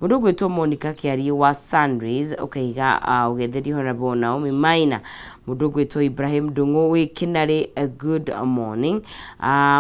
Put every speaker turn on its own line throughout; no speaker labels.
Mundu gwitwo Monica Kiarie wa Sunrays ukaiga ugetherio Honorable Naomi Maina. Mundu gwitwo Ibrahim Ndungu wi Kinari, good morning.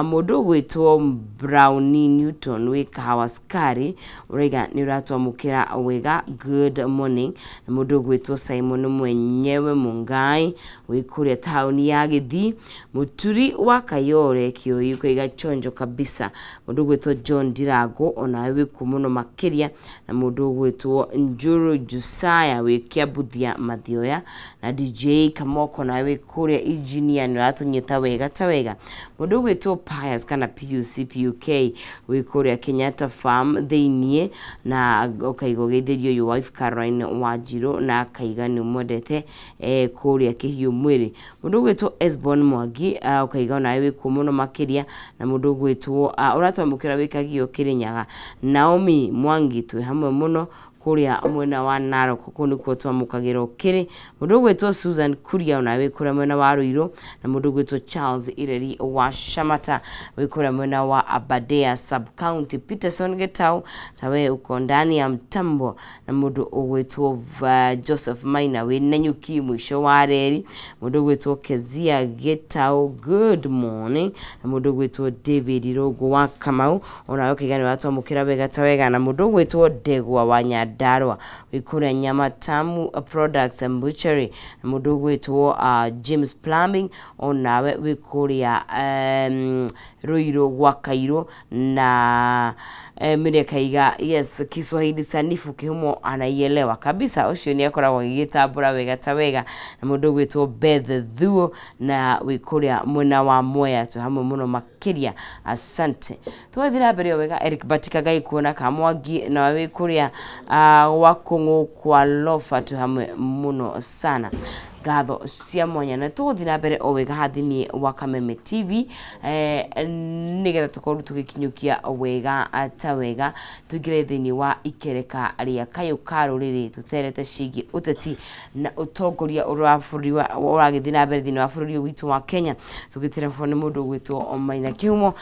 Mundu gwitwo Brownie Newton wi Kahawa Sukari uraiga ni uratwamukira wega, good morning. Na mundu gwitwo Simon mwenyewe Mungai wi kuria tauni ya Githii. Muturi wa Kayore Kioi ukaiga chonjo kabisa. Mundu gwitwo John Dirago onawe wi muno makiria. Na mundu gwitwo Njuru Josiah wi Kiambuthia Mathioya. Na DJ Kamoko nawe kuria engineer ni uratunyita wega ta wega. Mundu gwitwo Pius kana PUC PUK wi kuria Kenyatta Farm thiini na ukaiga ugeithĩrio your wife Caroline Wanjiru na akaiga ni mwendete kuria Kihiu mwiri. Mundu gwitwo Esbon Mwangi ukaiga nawe wi kuo muno makiria. Na mundu gwitwo uratwamukira wi Kagio Kirinyaga Naomi Mwangi twi hamwe muno kuria mwena wa Narok kuu nikuo twamukagĩra ũkĩrĩ. Mũndũ ũgwĩtwo Susan Kuria onawe wĩ kũrĩa mwena wa Ruiru. Na mũndũ ũgwĩtwo Charles Ireri wa Shamata wĩ kũrĩa mwena wa Aberdare sub county. Peterson Gitau tawe uko ndani ya mtambo. Na mũndũ ũgwĩtwo Joseph Maina wĩ Nanyuki mwisho wa reri. Mũndũ ũgwĩtwo Kezia Gitau, good morning. Na mũndũ ũgwĩtwo David Irũngũ wa Kamau onawe ũkaiga nĩ watwamũkĩra wega ta wega. Na mũndũ ũgwĩtwo Ndegwa wa Nyandarua wĩ kũrĩa Nyamatamu Products and Butchery. Na mũndũ ũgwĩtwo James Plumbing onawe wĩ kũrĩa Ruiru gwa Kairu. Na Mire kaiga yes, Kiswahili sanifu kihumo anaielewa kabisa, ucio ni akoragwo agĩgĩtambũra wega ta wega. Na mũndũ ũgwĩtwo Beth Thuo na wĩ kũrĩa mwena wa Mwea twĩ hamwe mũno makĩria, asante. Tũgathiĩ na mbere o wega. Eric Batika Ngai kuona Kamwangi na wĩ kũrĩa gwa Kũng'ũ kwa Lofa twĩ hamwe mũno sana. Ngatho cia mwanya. Na tũgũthiĩ na mbere o wega haha thĩinĩ wa Kameme TV nĩgetha tũkorwo tũgĩkinyũkia wega ta wega, tũingĩre thĩinĩ wa ikereka rĩa kayũ ka rũrĩrĩ tũterete ciĩgiĩ ũteti na ũtongoria ũrĩa wa bũrũri ũragĩthiĩ na mbere thĩinĩ wa bũrũri ũyũ witũ wa Kenya. Tũgĩterebwo nĩ mũndũ ũgwĩtwo Maina Kĩhumo.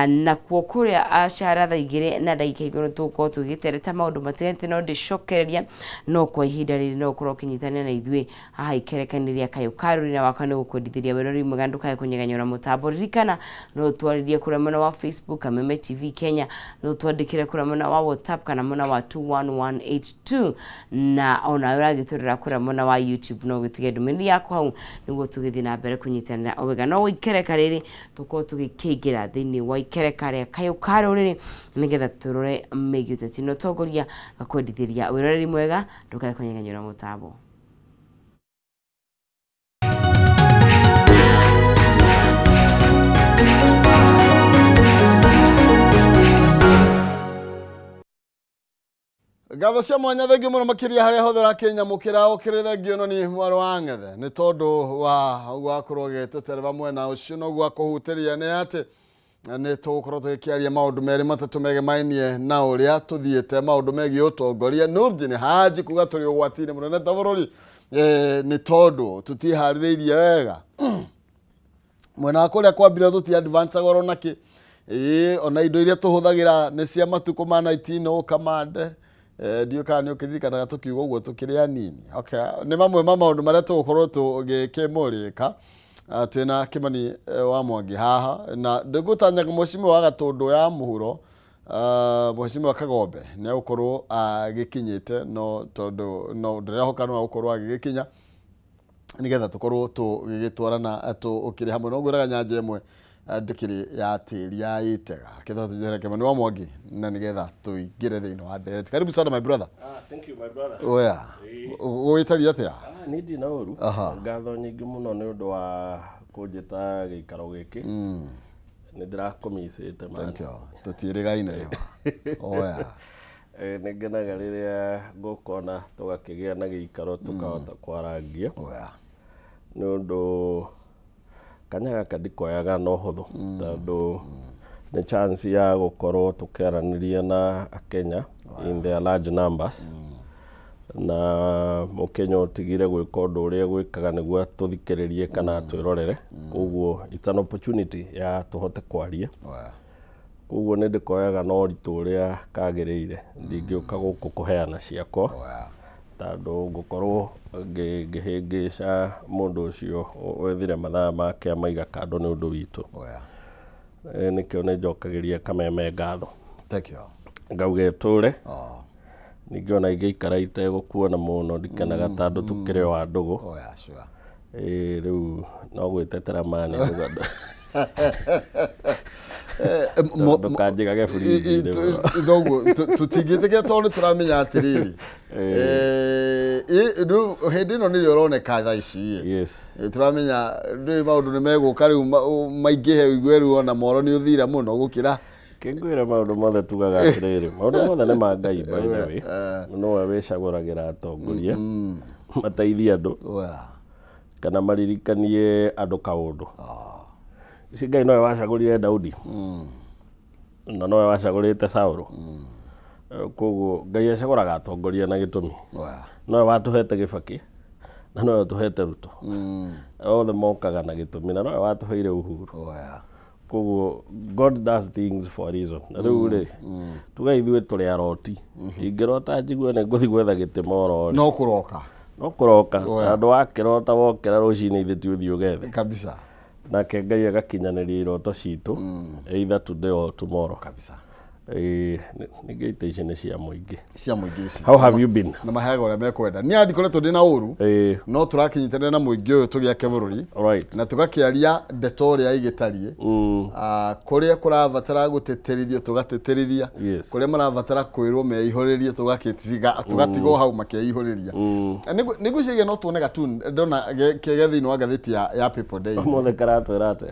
Nakuo kũrĩa Cahara thaa 2 na ndagĩka 10 tũgũkorwo tũgĩtereta maũndũ matiganĩte, no ndĩcokereria no kwa ihinda rĩrĩ no ũkorwo ũkĩnyitanĩra na ithuĩ haha ikereka-inĩ rĩa kayũ ka rũrĩrĩ. Na wakwa nĩ gũkwendithĩria wĩrori mwega, ndũkae kũnyeganyũra mũtambo. Ririkana no ũtwarĩrie kũrĩa mwena wa Facebook Kameme TV Kenya, no ũtwandĩkĩre kũrĩa mwena wa WhatsApp kana mwena wa 21182, na ona ũragĩtũrĩra kũrĩa mwena wa YouTube no ũgĩtige ndũmĩrĩri yaku hau nĩguo tũgĩthiĩ na mbere kũnyitanĩra o wega. No ikereka rĩrĩ tũkorwo tũgĩkĩingĩra thĩinĩ wa ikereka rĩa kayũ ka rũrĩrĩ nĩgetha tũrore megiĩ ũteti na ũtongoria. Gakwendithĩria wĩroreri mwega, ndũkae kũnyeganyũra mũtambo.
Ngatho cia mwanya thengio mũno makĩria harĩa hothe ũrakĩnyamũkĩra ũkĩrĩ thengio no nĩ mwarĩ wa ng'ethe nĩ tondũ wa gwakorwo ũgĩtũtereba mwena ũcio noguo akũhutĩria nĩ atĩ nĩ tũgũkorwo tũgĩkĩaria maũndũ merĩ matatũ megemainie na ũrĩa tũthiĩte maũndũ megiĩ ũtongoria. Nurdin Haji kuga tũrĩ ũgwati-inĩ mũnene ta bũrũri nĩ tondũ tũtiharĩrĩirie wega mwena wa kũrĩa kwambire tũti advance oro nakĩ ona indo iria tũhũthagĩra nĩ cia matukũ ma 19 kamande ndiũ kana nĩ ũkĩririkanaga tũkiuga ũguo tũkĩrĩ anini. Okay, nĩ mamwe ma maũndũ marĩa tũgũkorwo tũgĩkĩmũrĩka. Twĩna Kĩmani wa Mwangi haha na ndĩgũtanyaga mheshimiwa wa Gatũndũ ya mũhuro mheshimiwa Kagombe nĩ egũkorwo agĩkinyĩte no tondũ no ndĩrehoka no agũkorwo agĩgĩkinya nĩgetha tũkorwo tũgĩgĩtwarana tũkĩrĩ hamwe. No ngwĩraga nyanja ĩmwe ndĩkĩrĩ ya tĩri ya ĩtega ketha tũnjĩre Kĩmani wa Mwangi na nĩgetha tũingĩre thĩinĩ wa ndereti. Karibu sana my brother.
Thank you my brother.
Oya ũgũgĩtaria atĩa?
Niĩ ndirĩ na ũru. Ngatho nyingĩ mũno nĩ ũndũ wa kũnjĩta gĩikaro gĩkĩ. Nĩ ndĩrakũmicĩte man.
Thank you. Tũtiĩrĩgaine rĩu. Oya.
Nĩ ngenaga rĩrĩa ngũkona tũgakĩgĩa na gĩikaro tũkahota kwarangia.
Oya.
Nĩ ũndũ kanya gaka ndikoyaga na ũhũthũ tondũ nĩ chance ya gũkorwo tũkĩaranĩria na Akenya in their large numbers. Na mũkenya ũtigire gwĩka ũndũ ũrĩa gwĩkaga nĩguo tũthikĩrĩrie kana twĩrorere. Koguo it's an opportunity ya tũhote kwaria. Koguo nĩ ndĩkoyaga na ũritũ ũrĩa kagĩrĩire. Ndingĩũka gũkũ kũheana ciakwa tondũ ngũkorwo ngĩhĩngĩca mũndũ ũcio wethire mathaa make amaiga kando nĩ ũndũ witũ. Nĩkĩo nĩ njokagĩria Kameme ngatho.
Thank you.
Ngauga ĩtũre. Ningĩ ona ingĩikara itegũkuona mũno ndikenaga tondũ tũkĩrĩ o a ndũgũ.
Sure.
Rĩu no gwĩtetera ma nĩ ndũkanjigage buringi-inĩ mũno.
Thoguo tũtingĩtĩkĩra tondũ nĩ tũramenya atĩrĩrĩ, rĩu hĩndĩ ĩno nĩrĩo ũroneka thaa ici.
Yes.
Tũramenya rĩu maũndũ nĩ megũka rĩu maingĩhe ũigue rĩu ona moro nĩ ũthira mũno gũkĩra.
Kĩngwĩra maũndũ mothe tugaga atĩrĩrĩ, maũndũ mothe nĩ ma Ngai, by the way. Nowe wĩcagũragĩra atongoria mateithie andũ kana maririkanie andũ kaũndũ. Ici Ngai nowe wacagũrire Daudi na nowe wacagũrĩte Saũlũ. Koguo Ngai acagũraga atongoria na gĩtũmi. Nowe watũhete Gĩbakĩ na nowe ũtũhete Ruto. Othe mokaga na gĩtũmi na nowe watũheire Uhuru. Koguo God does things for a reason. Na rĩu rĩ, tuga ithuĩ tũrĩ aroti. Ingĩrota njigue nĩ ngũthiĩ gwetha gĩtĩ moro rĩ,
no kũroka.
No kũroka. Tondũ wakĩrota wokĩra rũcinĩ ithe ti ũthiĩ ũgethe.
Kabisa.
Nake Ngai agakinyanĩria iroto citũ either today or tomorrow.
Kabisa.
Ningĩ itĩ ici nĩ cia mũingĩ.
Cia mũingĩ ici.
How have you been?
Na maheaga ũrĩa mekwenda. Niĩ ndikoretwo ndĩ na ũru, no tũrakĩnyitanĩra na mũingĩ ũyũ tũgĩake bũrũri na tũgakĩaria ndeto ũrĩa igĩtariĩ. Kũrĩa kũrabatara gũtĩtĩrithio tũgatĩtĩrithia, kũrĩa marabatara kwĩrwo meihũrĩrie tũgatigwo hau makĩihũrĩria. Nĩ ngwĩciria no tuone gatuni ndona kege thĩinĩ wa ngathĩti ya People Daily.
Ũmũthĩ karatwĩra atĩa?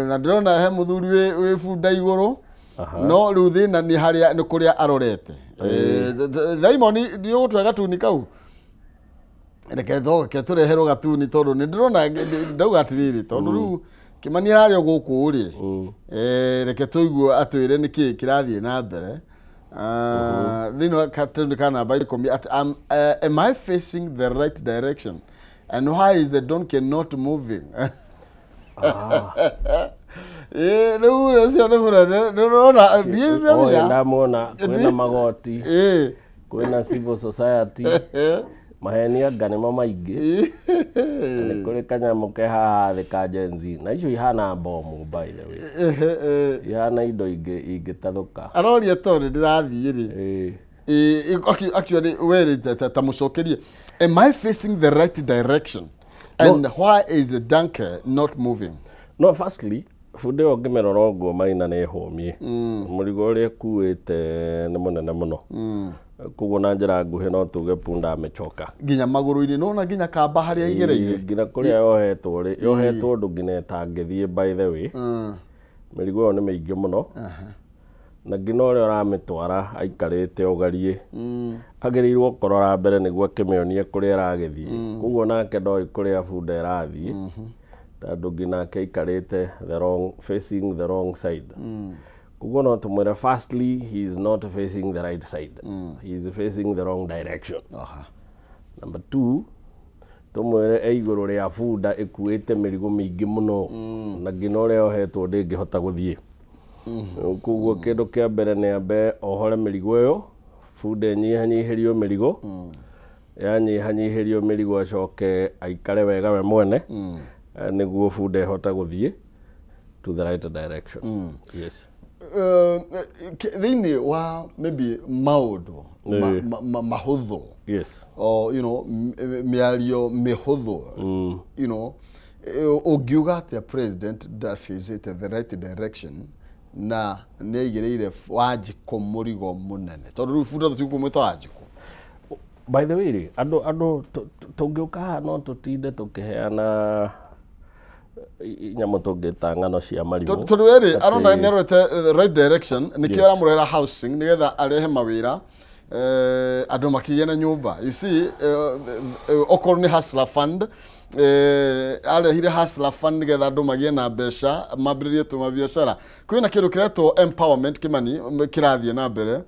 Na ndĩrona he mũthuri wĩ bunda igũrũ. No rĩu thĩna nĩ harĩa nĩ kũrĩa arorete. Daimoni nĩ ũgũtwara gatuni kau. Reke tũreherwo gatuni tondũ nĩ ndĩrona ndauga atĩrĩrĩ tondũ rĩu Kĩmani ararĩ o gũkũ rĩ. Reke tũigue atwĩre nĩkĩĩ kĩrathiĩ na mbere. Thĩinĩ wa gatuni ka namba 10 at am I facing the right direction and why is the donkey not moving? Rĩu ũcio nĩ mũnene ndĩrona
Oĩ ndamuona kwĩna magoti, kwĩna civil society, maheni anga nĩmo maingĩ. Nĩ kũrĩ kanyamũ ke haha thĩ ka Gen Z na icio ihana bomu, by the way, ihana indo ingĩtathũka.
Aroria tondũ ndĩrathiĩ rĩ. Actually we ta mũcokerie, am I facing the right direction and why is the donkey not moving?
No, firstly, bunda ĩyo ũngĩmĩrora ũguo maina nĩ hũmie. Mũrigo ũrĩa ĩkuĩte nĩ mũnene mũno. Koguo na njĩra nguhĩ no tuge punda amechoka.
Nginya magũrũ-inĩ nona nginya kamba harĩa igereire.
Nginya kũrĩa yohetwo rĩ, yohetwo ũndũ nginya ĩtangĩthiĩ, by the way. Mĩrigo ĩyo nĩ mĩingĩ mũno. Na nginya ũrĩa ũramĩtwara aikarĩte ũgariĩ. Agĩrĩirwo kũrora mbere nĩguo akĩmĩonie kũrĩa ĩragĩthiĩ. Koguo nake ndoĩ kũrĩa bunda ĩrathiĩ. Tondũ nginya ake aikarĩte the wrong, facing the wrong side. Koguo no tũmwĩre firstly he is not facing the right side. He is facing the wrong direction. Number 2, tũmwĩre e igũrũ rĩa bunda ĩkuĩte mĩrigo mĩingĩ mũno na nginya ũrĩa yohetwo ndĩngĩhota gũthiĩ. Koguo kĩndũ kĩa mbere nĩ ambe ohore mĩrigo ĩyo, bunda ĩnyihanyihĩrio mĩrigo. Yanyihanyihĩrio mĩrigo acoke aikare wega we mwene nĩguo bunda ĩhote gũthiĩ to the right direction. Yes.
Thĩinĩ wa maybe maũndũ mahũthũ.
Yes.
Or you know mĩario mĩhũthũ. You know ũngiuga atĩa president ndafacĩte the right direction na nĩ aigĩrĩire Wanjikũ mũrigo mũnene tondũ rĩu bunda tũtikũmwĩta Wanjikũ.
By the way rĩ, andũ tũngĩũka haha no tũtinde tũkĩheana nyamũ tũngĩta ng'ano cia marimũ.
Tondũ we rĩ, arona nĩ arorete the right direction nĩkĩo aramũrehera housing nĩgetha arehe mawĩra, andũ makĩgĩe na nyũmba. You see, okorwo nĩ Hustler Fund, arehire Hustler Fund nĩgetha andũ magĩe na mbeca mambĩrĩrie tũmabiacara. Kwĩna kĩndũ kĩretwo empowerment Kĩmani kĩrathiĩ na mbere.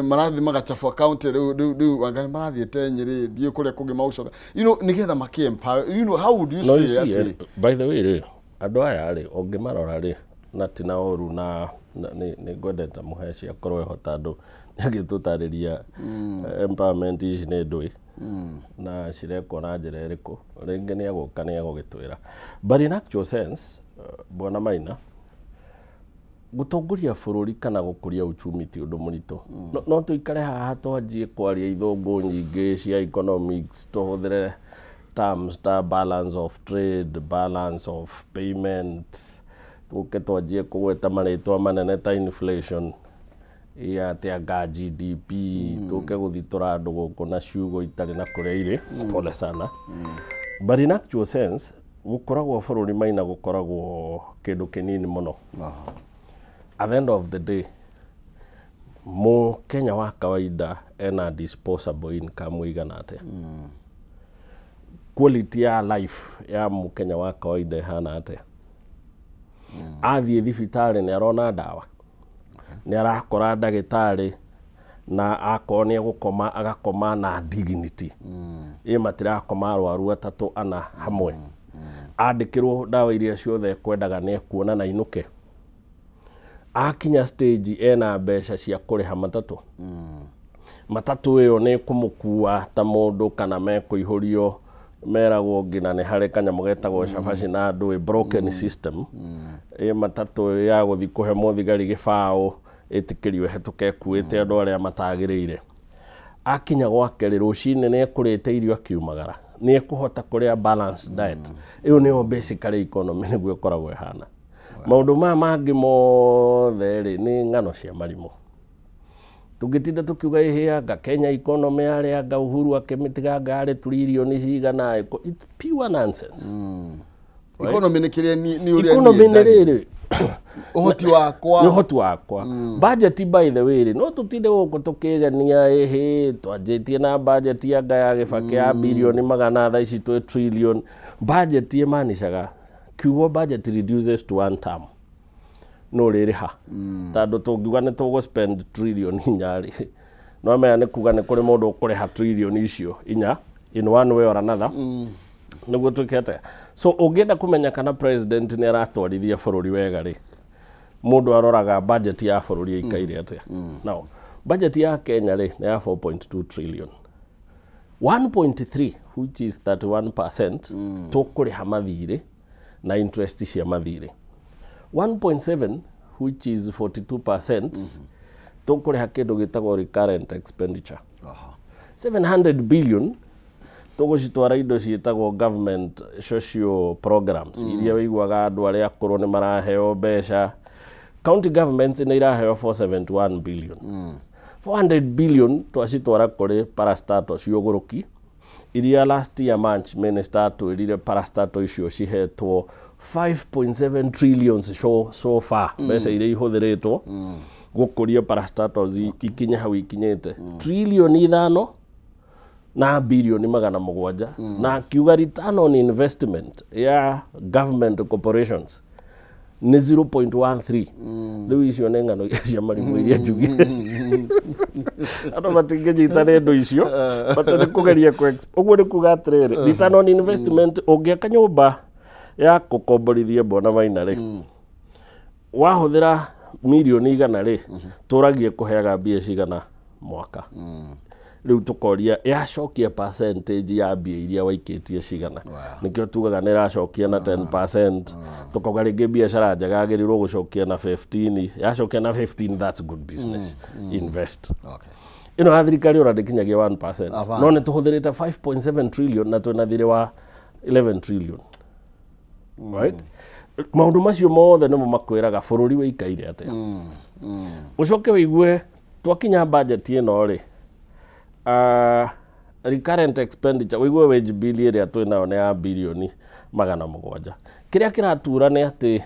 Marathiĩ magacabua county rĩu anga marathiĩte Nyĩrĩ, ndiũĩ kũrĩa kũngĩ magũcoka. You know nĩgetha makĩ empower, you know how would you
No,
say
you see,
atĩ
by the way rĩ, andũ aya rĩ, ũngĩmarora rĩ, na ti na ũru na Nĩ ngwendete Mũheci akorwo eho tondũ nĩagĩtũtarĩria empowerment ici nĩ ndũĩ na cirekwo na njĩra ĩrĩkũ. Rĩngĩ nĩ egũka nĩ egũgĩtwĩra, but in actual sense, bwana Maina, gũtongoria bũrũri kana gũkũria uchumi ti ũndũ mũritũ. No tũikare haha twanjie kwaria ithũngũ nyingĩ cia economics, tũhũthĩre terms ta balance of trade, balance of payment, tũke twanjie kũgweta marĩtwa manene ta inflation, ĩ atĩ GDP, tũke gũthitũra andũ gũkũ na ciugo itarĩ na kũrĩa irĩ. Pole sana. But in actual sense, gũkoragwo bũrũri, Maina, gũkoragwo kĩndũ kĩnini mũno. At the end of the day, Mũkenya wa kawaida ena disposable income ĩigana atĩa? Quality ya life ya Mũkenya wa kawaida ĩhana atĩa? Athiĩ thibitarĩ nĩ arona ndawa, nĩ arakora ndagĩtarĩ, na akorwo nĩ egũkoma agakoma na dignity? Ĩ matirakoma arwaru atatũ ana hamwe? Andĩkĩrwo ndawa iria ciothe ekwendaga nĩ ekuona na inũke? Akinya stage ena mbeca cia kũrĩha matatũ, matatũ ĩyo nĩ kũmũkua ta mũndũ kana mekũihũrio meragwo nginya nĩ harĩ kanyamũ getagwo cabaci na ndũĩ broken system? Ĩ matatũ ya gũthiĩ kũhe mũthigari gĩbaũ ĩtĩkĩrio ĩhetũke ĩkuĩte andũ arĩa matagĩrĩire? Akinya gwake rĩ, rũcinĩ nĩ ekũrĩte irio akiumagara, nĩ ekũhota kũrĩa balanced diet? Ĩyo nĩyo basically economy nĩguo ĩkoragwo ĩhana. Maũndũ maya mangĩ mothe rĩ, nĩ ng'ano cia marimũ. Tũngĩtinda tũkiuga ĩhĩ anga Kenya economy yarĩ anga Uhuru akĩmĩtiga anga yarĩ trillion cigana, it's pure nonsense.
Economy nĩ kĩrĩa nĩ ũrĩa
economy
niĩ
nĩ
ndariĩ.
Rĩrĩ
ũhoti wakwa.
Nĩ ũhoti wakwa. Budget, by the way rĩ, no tũtinde gũkũ tũkĩgenia ĩhĩ twanjĩtie na budget anga ya Gĩbakĩ ya bilioni magana, thaa ici twĩ trillion. Budget ĩmanicaga, kiugo budget reduces to one term, no rĩrĩha tondũ tũngiuga nĩ tũgũ spend trillion 4 rĩ, no menya nĩ kuga nĩ kũrĩ mũndũ ũkũrĩha trillion icio 4 in one way or another nĩguo twĩke atĩa. So ũngĩenda kũmenya kana president nĩ aratwarithia bũrũri wega rĩ, mũndũ aroraga budget ya bũrũri ĩikaire atĩa. Now budget ya Kenya rĩ, nĩ ya 4.2 trillion, 1.3, which is 31%, tũkũrĩha mathirĩ na interest cia mathirĩ. 1.7, which is 42%, tũkũrĩha kĩndũ gĩtagwo recurrent expenditure. 700 billion tũgũcitwara indo ciĩtagwo government social programs, iria wĩiguaga andũ arĩa akũrũ nĩ maraheo mbeca. County governments nĩ iraheo 471 billion. 400 billion twacitwara kũrĩ parastatal cia ũgũrũki, iria last year March minister atwĩrire parastatal icio cihetwo 5.7 trillions so far. Mbeca iria ihũthĩrĩtwo gũkũria parastatals ikinye hau ikinyĩte trillion 5 na bilioni 700, na akiuga return on investment ya government corporations nĩ 0.13. Rĩu icio nĩ ng'ano cia marimũ iria njugire andũ matingĩnyita nĩ indo icio, but nĩ kũgeria ũguo nĩ kuga atĩrĩrĩ, return on investment, ũngĩaka nyũmba ya gũkomborithia, mbona Maina rĩ, wahũthĩra mirioni 100 rĩ, tũragie kũheaga mbia cigana mwaka? Rĩu tũkoria yacokia percentage ya mbia iria waikĩtie cigana. Nĩkĩo tugaga nĩ ĩracokia na 10%. Tũkauga rĩngĩ biacara njega agĩrĩirwo gũcokia na 15. Yacokia na 15, that's good business, invest. Ĩno ya thirikari ona ndĩkinyagia 1%.
Hapana.
No nĩ tũhũthĩrĩte 5.7 trillion na twĩna thirĩ wa 11 trillion, right? Maũndũ macio mothe nĩmo makwĩraga bũrũri wĩikaire atĩa. Ũcoke wĩigue twakinya budget ĩno rĩ, recurrent expenditure, wĩigue wage bill ĩrĩa twĩ nayo nĩ ya bilioni 700. Kĩrĩa kĩratura nĩ atĩ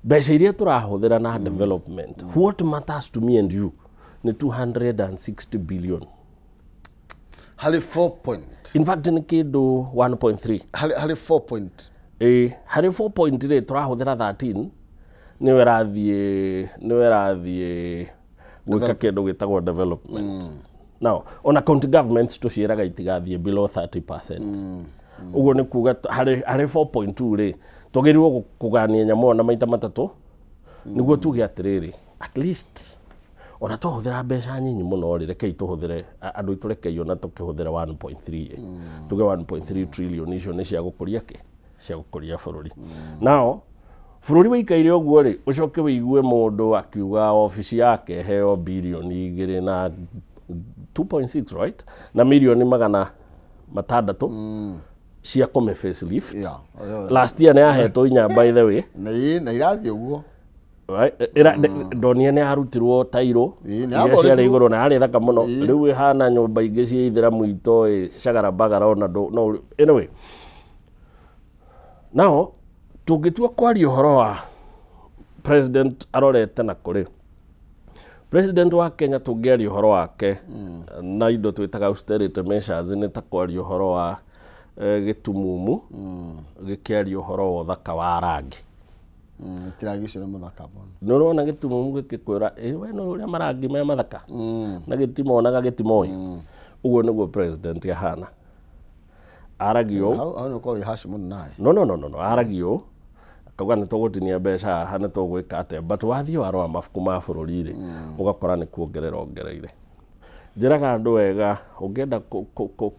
mbeca iria tũrahũthĩra na development, what matters to me and you, nĩ 260 billion.
Harĩ 4 point.
In fact nĩ kĩndũ 1.3.
Harĩ 4 point.
Ĩ harĩ 4 point rĩ, tũrahũthĩra 13 nĩyo ĩrathiĩ gwĩka kĩndũ gĩtagwo development. Now ona county governments tũciĩraga itigathiĩ below 30%. Ũguo nĩ kuga harĩ 4.2 rĩ, twagĩrĩirwo kũgania nyamũ ĩyo na maita matatũ. Nĩguo tuge atĩrĩrĩ, at least ona twahũthĩra mbeca nyinyi mũno rĩ, rekei tũhũthĩre andũ aitũ, rekei ona tũkĩhũthĩre 1.3, tuge 1.3 trillion icio nĩ cia gũkũria kĩ, cia gũkũria bũrũri. Nao bũrũri wĩikaire ũguo rĩ, ũcoke wĩigue mũndũ akiuga obici yake heo birioni 2 na 2.6, right, na mirioni 600 cia kũmĩ facelift. Last year nĩ yahetwo 4, by the way.
Na irathiĩ ũguo.
Right, ndonia nĩ yarutirwo tairo iria ciarĩ igũrũ na yarĩ thaka mũno, rĩu ĩhana nyũmba ingĩ cia ithĩramu itoĩ cagara bagara ona no. Anyway, nao tũngĩtua kwaria ũhoro wa president arorete na kũrĩ president wa Kenya, tũngĩaria ũhoro wake na indo twĩtaga austerity measures, nĩ ta kwaria ũhoro wa gĩtumumu gĩkĩaria ũhoro wa ũthaka wa rangi.
Rangi ũcio nĩ mũthaka mũno.
Nĩ ũrona gĩtumumu gĩkĩkwĩra we nĩ ũrĩa marangi me mathaka na gĩtimonaga gĩtimoĩ. Ũguo nĩguo president ahana, aragio
Hau nĩ ũkorwo wĩ harsh mũno nawe.
No, aragio akauga nĩ tũgũtinia mbeca haha, nĩ tũgwĩka atĩa, but wathiĩ warora mabuku ma bũrũri rĩ, ũgakora nĩ kuongerera ongereire. Njĩraga andũ wega, ũngĩenda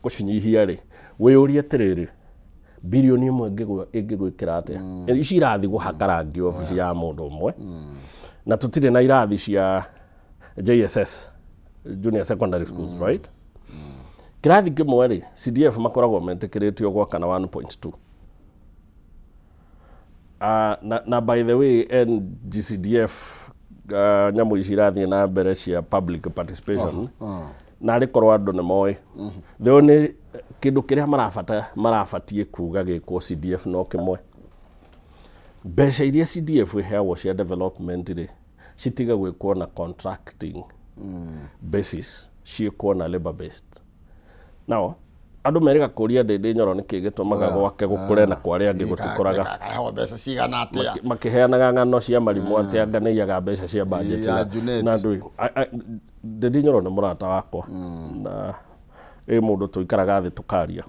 kũcinyihia rĩ, wĩyũrie atĩrĩrĩ, birioni 1 ĩngĩgwĩkĩra atĩa? Ici irathi gũhaka rangi obici ya mũndũ ũmwe, na tũtirĩ na irathi cia JSS, junior secondary schools, right? Kĩrathi kĩmwe rĩ, CDF makoragwo metĩkĩrĩtio gwaka na 1.2. Na by the way, NGCDF, nyamũ ici irathiĩ na mbere cia public participation, na arĩ korwo andũ nĩ moĩ, the only kĩndũ kĩrĩa marabatiĩ kuga gĩkwo CDF no kĩmwe, mbeca iria CDF ĩheagwo cia development rĩ, citiga gwĩkwo na contracting basis, ciĩkwo na labor based. Now andũ merĩga kũria Ndĩndĩ Nyoro nĩkĩ gĩtũmaga gwake gũkũre na kwa arĩa angĩ gũtikũraga.
Kaheagwo mbeca cigana atĩa?
Makĩheanaga ng'ano cia marimũ atĩ anga nĩiyaga mbeca cia budget na ndũĩ. Ndĩndĩ Nyoro nĩ mũrata wakwa na ĩ mũndũ tũikaraga thĩ tũkaria.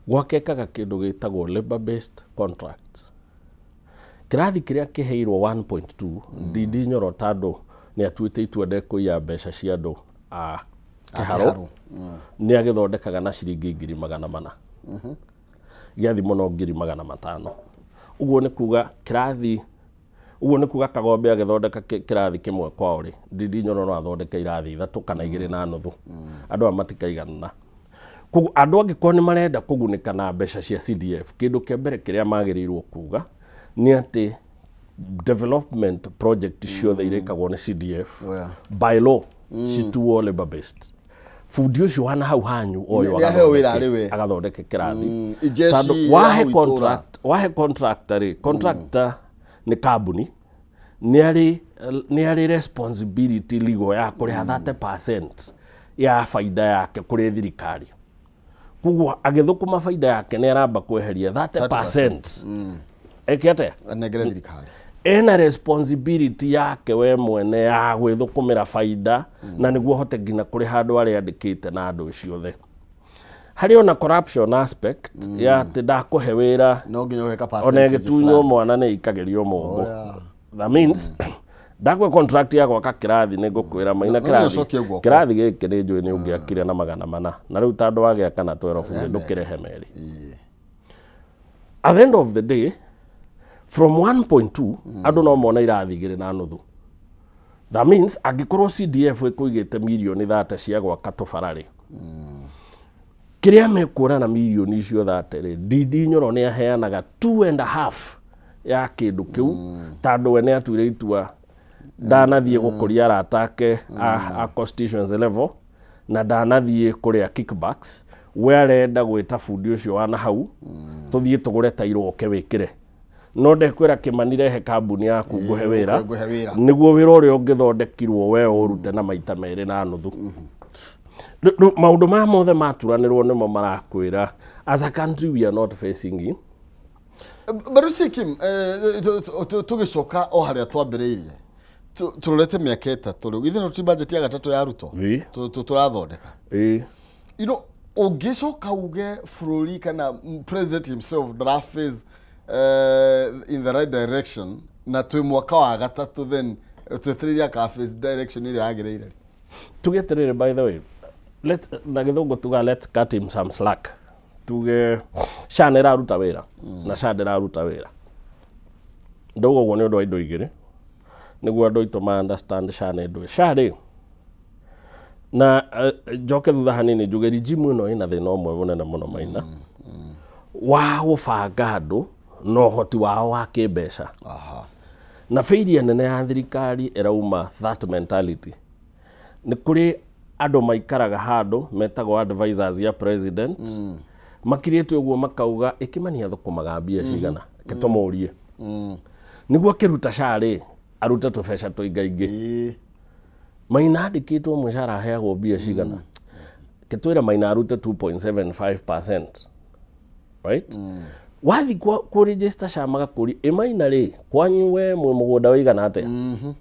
Gwake ekaga kĩndũ gĩtagwo labor based contracts. Kĩrathi kĩrĩa kĩheirwo 1.2, Ndindi Nyoro tondũ nĩ atuĩte itua ndekũiya mbeca cia andũ a Kĩharũ, nĩ agĩthondekaga na ciringi 400,000, gĩathi mũno 500,000. Ũguo nĩ kuga kĩrathi, ũguo nĩ kuga Kagombe agĩthondeka kĩrathi kĩmwe kwao rĩ, Ndindi Nyoro no athondeke irathi 3 kana 2.5. Andũ aya matikaiganana. Koguo andũ angĩkorwo nĩ marenda kũgunĩka na mbeca cia CDF, kĩndũ kĩa mbere kĩrĩa magĩrĩirwo kuga nĩ atĩ development project ciothe irĩkagwo nĩ CDF by law cituo labor based. Fundi ũcio wana hau hanyu oyo agathondeke kĩrathi. Tondũ wahe contractor rĩ, contractor nĩ kambuni, nĩ arĩ responsibility legal ya kũrĩha 30% ya baida yake kũrĩ thirikari. Koguo agĩthũkũma baida yake nĩ aramba kweheria 30%. Eke atĩa?
Anengere thirikari.
Ena responsibility yake we mwene ya gwĩthũkũmĩra baida, na nĩguo hote nginya kũrĩha andũ arĩa andĩkĩte na andũ ciothe. Harĩ ona corruption aspect ya atĩ ndakũhe wĩra
no nginya ũhe ka percentage
ona ĩgĩtunywo mwana nĩ ĩikagĩrio mũngũ. That means ndakwe contract ya gwaka kĩrathi nĩ ngũkwĩra maina kĩrathi kĩrathi gĩkĩ nĩ njũĩ nĩ ũngĩakire na 400, na rĩu tondũ wagĩaka na 12 ndũkĩrehe merĩ. At the end of the day, from 1.2 andũ no mona irathi 2.5. That means angĩkorwo CDF ĩkũigĩte mirioni 30 cia gwaka tũbara rĩ, kĩrĩa mekuona na mirioni icio 30 rĩ, Ndindi Nyoro nĩ aheanaga 2.5 ya kĩndũ kĩu, tondũ we nĩ atuire itua ndanathiĩ gũkũria arata ake a constituency level na ndanathiĩ kũrĩa kickbacks. We arenda gwĩta bundi ũcio wa nahau tũthiĩ tũgũre tairo oke wĩkĩre, no ndekwĩra Kĩmani rehe kambuni yaku ngũhe wĩra, nĩguo wĩra ũrĩa ũngĩthondekirwo we ũrute na maita 2.5. Maũndũ maya mothe maturanĩrwo nĩmo marakwĩra as a country we are not facing it.
But Kim, tũgĩcoka o harĩa twambĩrĩirie, tũrorete mĩaka 3 rĩu, ithe no ti budget ya gatatũ ya Ruto tũrathondeka. You know, ũngĩcoka uge bũrũri kana president himself ndaraface in the right direction, Na twĩ mwaka wa gatatũ, then twetereire aka face direction ĩrĩa yagĩrĩire.
Tuge atĩrĩrĩ, by the way, let na gĩthũngũ tuga, let's cut him some slack. Tuge SHA nĩ ĩraruta wĩra na SHA ndĩraruta wĩra. Ndauga ũguo nĩ ũndũ wa indo igĩrĩ, nĩguo andũ aitũ ma understand SHA nĩ ndũĩ. SHA rĩ, na njoke thutha hanini njuge regime ĩno ĩna thĩna ũmwe mũnene mũno, Maina, wa gũbanga andũ na ũhoti wao wa kĩmbeca. Na failure nene ya thirikari ĩrauma that mentality. Nĩ kũrĩ andũ maikaraga handũ metagwo advisors ya president, makirĩte ũguo makauga ĩkĩmani athũkũmaga mbia cigana, reke tũmũrie nĩguo akĩruta SHA rĩ, arute tũbeca tũingaingĩ. Maina andĩkĩtwo mũcara aheagwo mbia cigana, ketwĩre Maina arute 2.75%, right? Wathi kũ register SHA magakũria, ĩ Maina rĩ, kwanyu we mwĩ mũgũnda ũigana atĩa?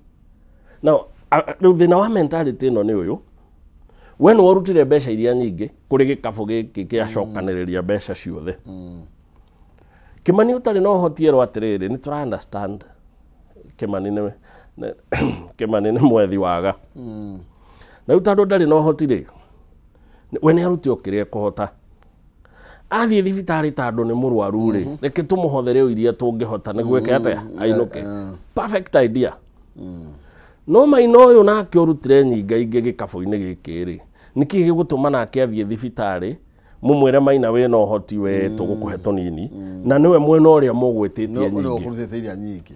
Now rĩu thĩna wa mentality ĩno nĩ ũyũ: we nĩ warutire mbeca iria nyingĩ kũrĩ gĩkabũ gĩkĩ kĩacokanĩrĩria mbeca ciothe. Kĩmani ũtarĩ na ũhoti erwo atĩrĩrĩ, nĩ tũra understand Kĩmani nĩ Kĩmani nĩ mwethi waga na rĩu tondũ ndarĩ na ũhoti rĩ, we nĩ arute o kĩrĩa ekũhota. Athiĩ thibitarĩ tondũ nĩ mũrwaru rĩ, reke tũmũhothere o iria tũngĩhota nĩguo eke atĩa, ainũke. Perfect idea. No Maina ũyũ nake ũrutire nyingaingĩ gĩkabũ-inĩ gĩkĩ rĩ, nĩkĩ gĩgũtũma nake athiĩ thibitarĩ mũmwĩre, "Maina, wĩna ũhoti, we tũgũkũhe tũnini," na nĩwe mwena ũrĩa mũgwĩtĩtie
nĩ
nyingĩ?
Ũkũrutĩte iria nyingĩ.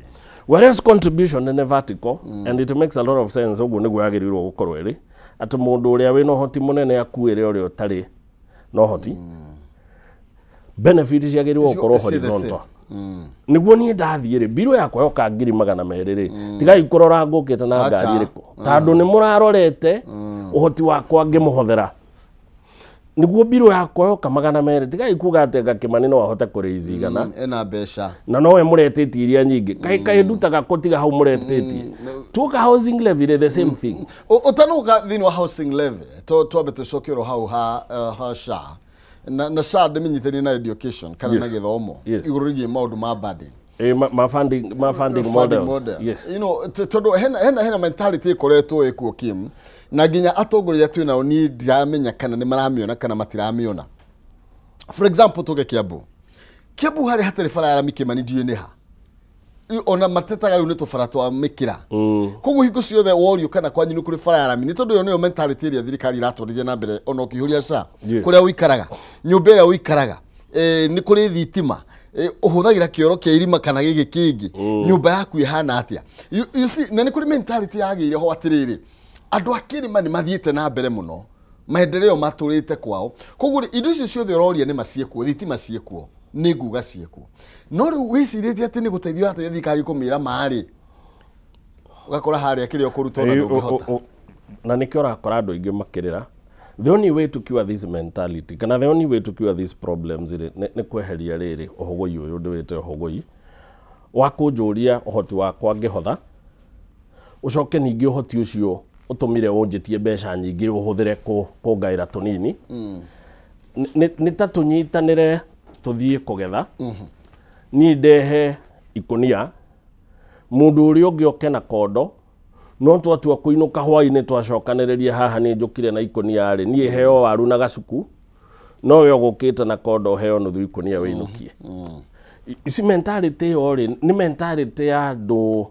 Whereas contribution nĩ vertical and it makes a lot of sense. Ũguo nĩguo yagĩrĩirwo gũkorwo ĩrĩ, atĩ mũndũ ũrĩa wĩna ũhoti mũnene akuĩre ũrĩa ũtarĩ na ũhoti. Benefit ciagĩrĩirwo gũkorwo
It's the same.
horizontal, nĩguo niĩ ndathiĩ rĩ, mbirũ yakwa yoka 200,000 rĩ, tigai kũrora ngũkĩte na ngari
Acha.
ĩrĩkũ, tondũ nĩ mũrarorete ũhoti wakwa ngĩmũhothera. Nĩguo mbirũ yakwa yoka 200, tigai kuga atĩ anga Kĩmani no ahote kũrĩizi igana
Ena mbeca.
Na nowe mũretĩtie iria nyingĩ. Kaĩ ndutaga kũ tiga hau mũretĩtie? Tuoka housing levy rĩ, the same thing.
Ũtanuka thĩinĩ wa housing levy, twambe tũcokerwo hau ha SHA na SHA ndĩmĩnyitanie na education kana na gĩthomo, igũrũ rĩgiĩ maũndũ ma banding.
Ma funding models.
Model.
Yes.
Tondũ hena mentality ĩkoretwo ĩkuo, Kim, na nginya atongoria twĩ nao niĩ ndiramenya kana nĩ maramĩona kana matiramĩona. For example, tuge Kiambu. Kiambu harĩ hatarĩ bara ya rami, Kĩmani, ndiũĩ nĩ ha. Rĩu ona matetaga rĩu nĩ tũbara twa mĩkĩra. Koguo hingo ciothe worio kana kwanyu nĩ kũrĩ bara ya rami, nĩ tondũ ĩyo nĩyo mentality ĩrĩa thirikari iratwarithia na mbere. Ona ũkĩihũria SHA, kũrĩa ũikaraga, nyũmba ĩrĩa ũikaraga, nĩ kũrĩ thitima, ũhũthagĩra kĩoro kĩa irima kana gĩkĩ kĩngĩ, nyũmba yaku ĩhana atĩa? You see, na nĩ kũrĩ mentality yagĩire ho atĩrĩrĩ, andũ a kĩrĩma nĩ mathiĩte na mbere mũno, maendeleo matũrĩte kwao. Koguo rĩ, indo icio ciothe ũroria nĩ maciĩkuo, thitima ciĩkuo, nĩ nguga ciĩkuo, no rĩu wĩcirĩtie atĩ nĩ gũteithia ũrateithia thirikari kũmĩra marĩ, ũgakora harĩa kĩrĩa ũkũruta ona ndũngĩhota.
Na nĩkĩo ũrakora andũ aingĩ makĩrĩra. The only way to cure this mentality kana the only way to cure these problems rĩ, nĩ kweheria rĩrĩ ũhũgũi ũyũ ndĩwĩte ũhũgũi wa kũnjũria ũhoti wakwa ngĩhotha, ũcoke ningĩ ũhoti ũcio ũtũmire ũnjĩtie mbeca nyingĩ ũhũthĩre kũngaĩra tũnini. Nĩ ta tũnyitanĩre tũthiĩ kũgetha, niĩ ndehe ikũnia, mũndũ ũrĩa ũngĩ oke na kondo, no twatua kũinũka hwainĩ twacokanĩrĩria haha, niĩ njũkire na ikũnia rĩ, niĩ heo waru na gacuku, no we ũgũkĩte na kondo heo nuthu ikũnia wĩinũkie. Ici mentality ĩyo rĩ, nĩ mentality ya andũ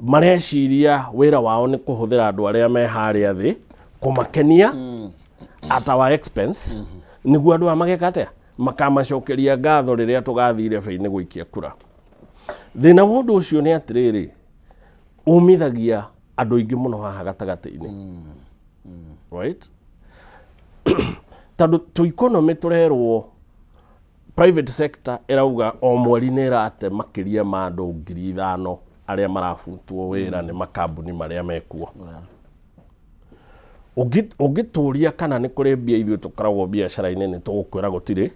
mareciria wĩra wao nĩ kũhũthĩra andũ arĩa me harĩa thĩ kũmakenia at our expense, nĩguo andũ aya mageka atĩa, makamacokeria ngatho rĩrĩa tũgathiĩ irebe-inĩ gũikia kura. Thĩna wa ũndũ ũcio nĩ atĩrĩrĩ, umithagia andũ aingĩ mũno haha gatagatĩ-inĩ, right? Tondũ tũ economy tũrerwo private sector ĩrauga o mweri nĩ ĩrate makĩria ma andũ 5,000 arĩa marabutwo wĩra nĩ makambuni marĩa mekuo. Ũngĩtũria kana nĩ kũrĩ mbia, ithuĩ tũkoragwo biacara-inĩ, nĩ tũgũkwĩra gũtirĩ,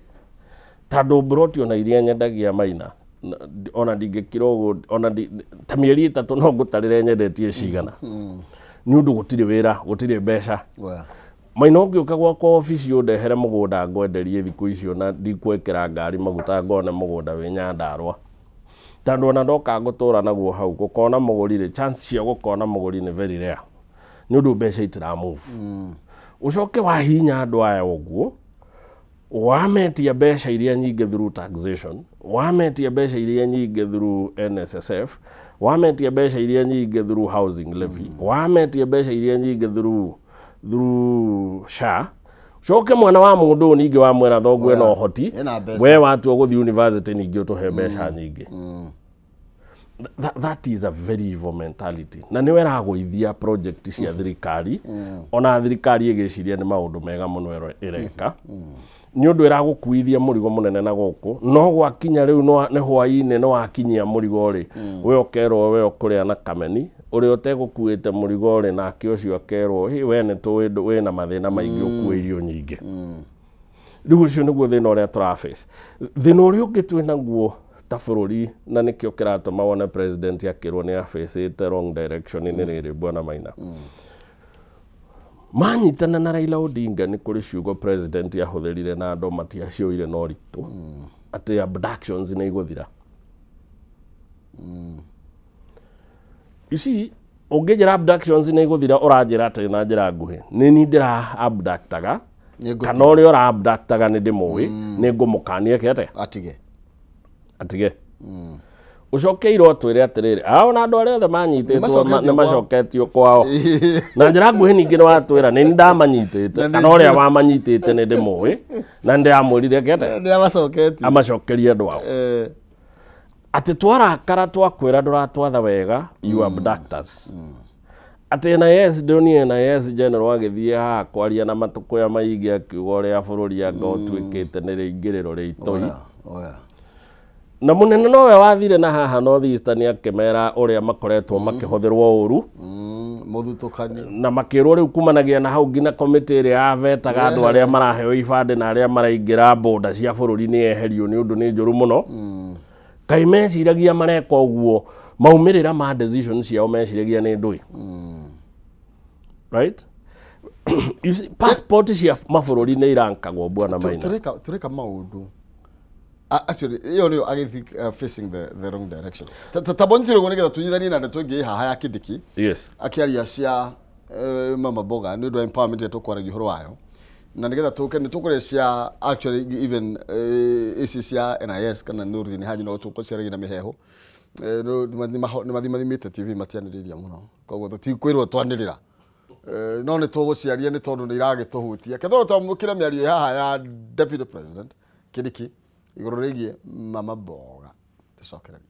tondũ mburoti ona iria nyendagia, Maina, ona ndingĩkira ũguo ona ta mĩeri 3 no ngũtarĩre nyendetie cigana, nĩ ũndũ gũtirĩ wĩra, gũtirĩ mbeca. Maina, ũngĩũka gwakwa obici ũndehere mũgũnda ngwenderie thikũ icio na ndikwĩkĩra ngari maguta, ngone mũgũnda wĩ Nyandarũa. Tondũ ona ndoka ngũtũra naguo hau gũkona mũgũri rĩ, chance cia gũkona mũgũri nĩ very rare nĩ ũndũ mbeca itira move. Ũcoke wahinya andũ aya ũguo, wametia mbeca iria nyingĩ through taxation, wametia mbeca iria nyingĩ through NSSF, wametia mbeca iria nyingĩ through housing levy, wametia mbeca iria nyingĩ through SHA. Coke mwana wa mũndũ ũyũ ningĩ wamwĩra thoguo ena ũhoti,
Ena mbeca.
We watua gũthiĩ university ningĩ ũtũhe mbeca nyingĩ. That is a very evil mentality na nĩwe ĩragũithia project cia thirikari. Ona thirikari ĩgĩciria nĩ maũndũ mega mũno ĩreka, nĩ ũndũ ĩragũkuithia mũrigo mũnene na gũkũ no gwakinya rĩu nĩ hwaĩ-inĩ nĩ wakinyia mũrigo rĩ, we ũkerwo we ũkũrĩa na kameni ũrĩa ũtegũkuĩte mũrigo rĩ, nake ũcio akerwo, "Hĩ, we nĩ tũĩ wĩna mathĩna maingĩ ũkue irio nyingĩ." Rĩu ũcio nĩguo thĩna ũrĩa tũraface. Thĩna ũrĩa ũngĩ twĩ naguo ta bũrũri, na nĩkĩo kĩratũma wone president akĩrwo nĩ abacĩte wrong direction, nĩ rĩrĩ, bwana Maina, manyitana na Raila Odinga, nĩ kũrĩ ciugo president ahũthĩrire na andũ matiacioire na ũritũ, atĩ abductions nĩ igũthira. You see, ũngĩnjĩra abductions nĩ igũthira, ũranjĩra atĩ na njĩra nguhĩ nĩ ni ndĩra abductaga kana ũrĩa ũra abductaga nĩ ndĩmũĩ, nĩ ngũmũkania eke atĩa?
Atige.
Atige. Ũcoke irwo twĩre atĩrĩrĩ, ona andũ arĩa othe manyitĩtwo
Nĩmacoketio
nĩ macoketio kwao. Na njĩra nguhĩ ningĩ nĩ watwĩra nĩ ndamanyitĩte
Na nĩ
kana ũrĩa wamanyitĩte nĩ ndĩmũĩ na nĩ ndĩramwĩrire eke atĩa?
Nĩ amacoketie.
Amacokerie andũ ao. Atĩ twarakara twakwĩra ndũratwatha wega, you abduct us. Atĩ NIS, ndĩronire NIS General agĩthiĩ haha kwaria na matũkũya maingĩ akiuga ũrĩa bũrũri anga ũtuĩkĩte nĩ rĩingĩrĩro rĩa itoi.
Oya, oya.
Na mũnene nowe wathire na haha North Eastern akĩmera ũrĩa makoretwo makĩhũthĩrwo ũru
Mũthutũkanio.
Na makĩrwo rĩu kumanagia na hau nginya komĩtĩ ĩrĩa yavetaga andũ arĩa maraheo ibandĩ na arĩa maraingĩra boda cia bũrũri nĩ yeherio nĩ ũndũ nĩ njũru mũno. Kaĩ meciragia mareka ũguo maumĩrĩra ma decision ciao meciragia nĩ ndũĩ? Right, you see, passport cia mabũrũri nĩ irankagwo, bwana Maina.
Tureka maũndũ. Actually ĩyo nĩyo agĩthi facing the wrong direction. Ta bonjire ũguo nĩgetha tũnyithanie na ndeto ĩngĩ ĩ haha ya Kindiki akĩaria cia mama mboga nĩ ũndũ wa empowerment ĩrĩa tũkwaragia ũhoro wayo, na nĩgetha tũke nĩ tũkũrĩa cia actually even ici cia NIS kana Nurdin Haji, no tũkũciaragia na mĩheho. Nĩ mathimathimĩte TV matianĩrĩria mũno, koguo tũtikwĩrwo twanĩrĩra. No nĩ tũgũciaria nĩ tondũ nĩ iragĩtũhutia. Kethwo twamũkĩre mĩario haha ya Deputy President Kindiki igũrũ rĩgiĩ mama mboga, tũcokererie.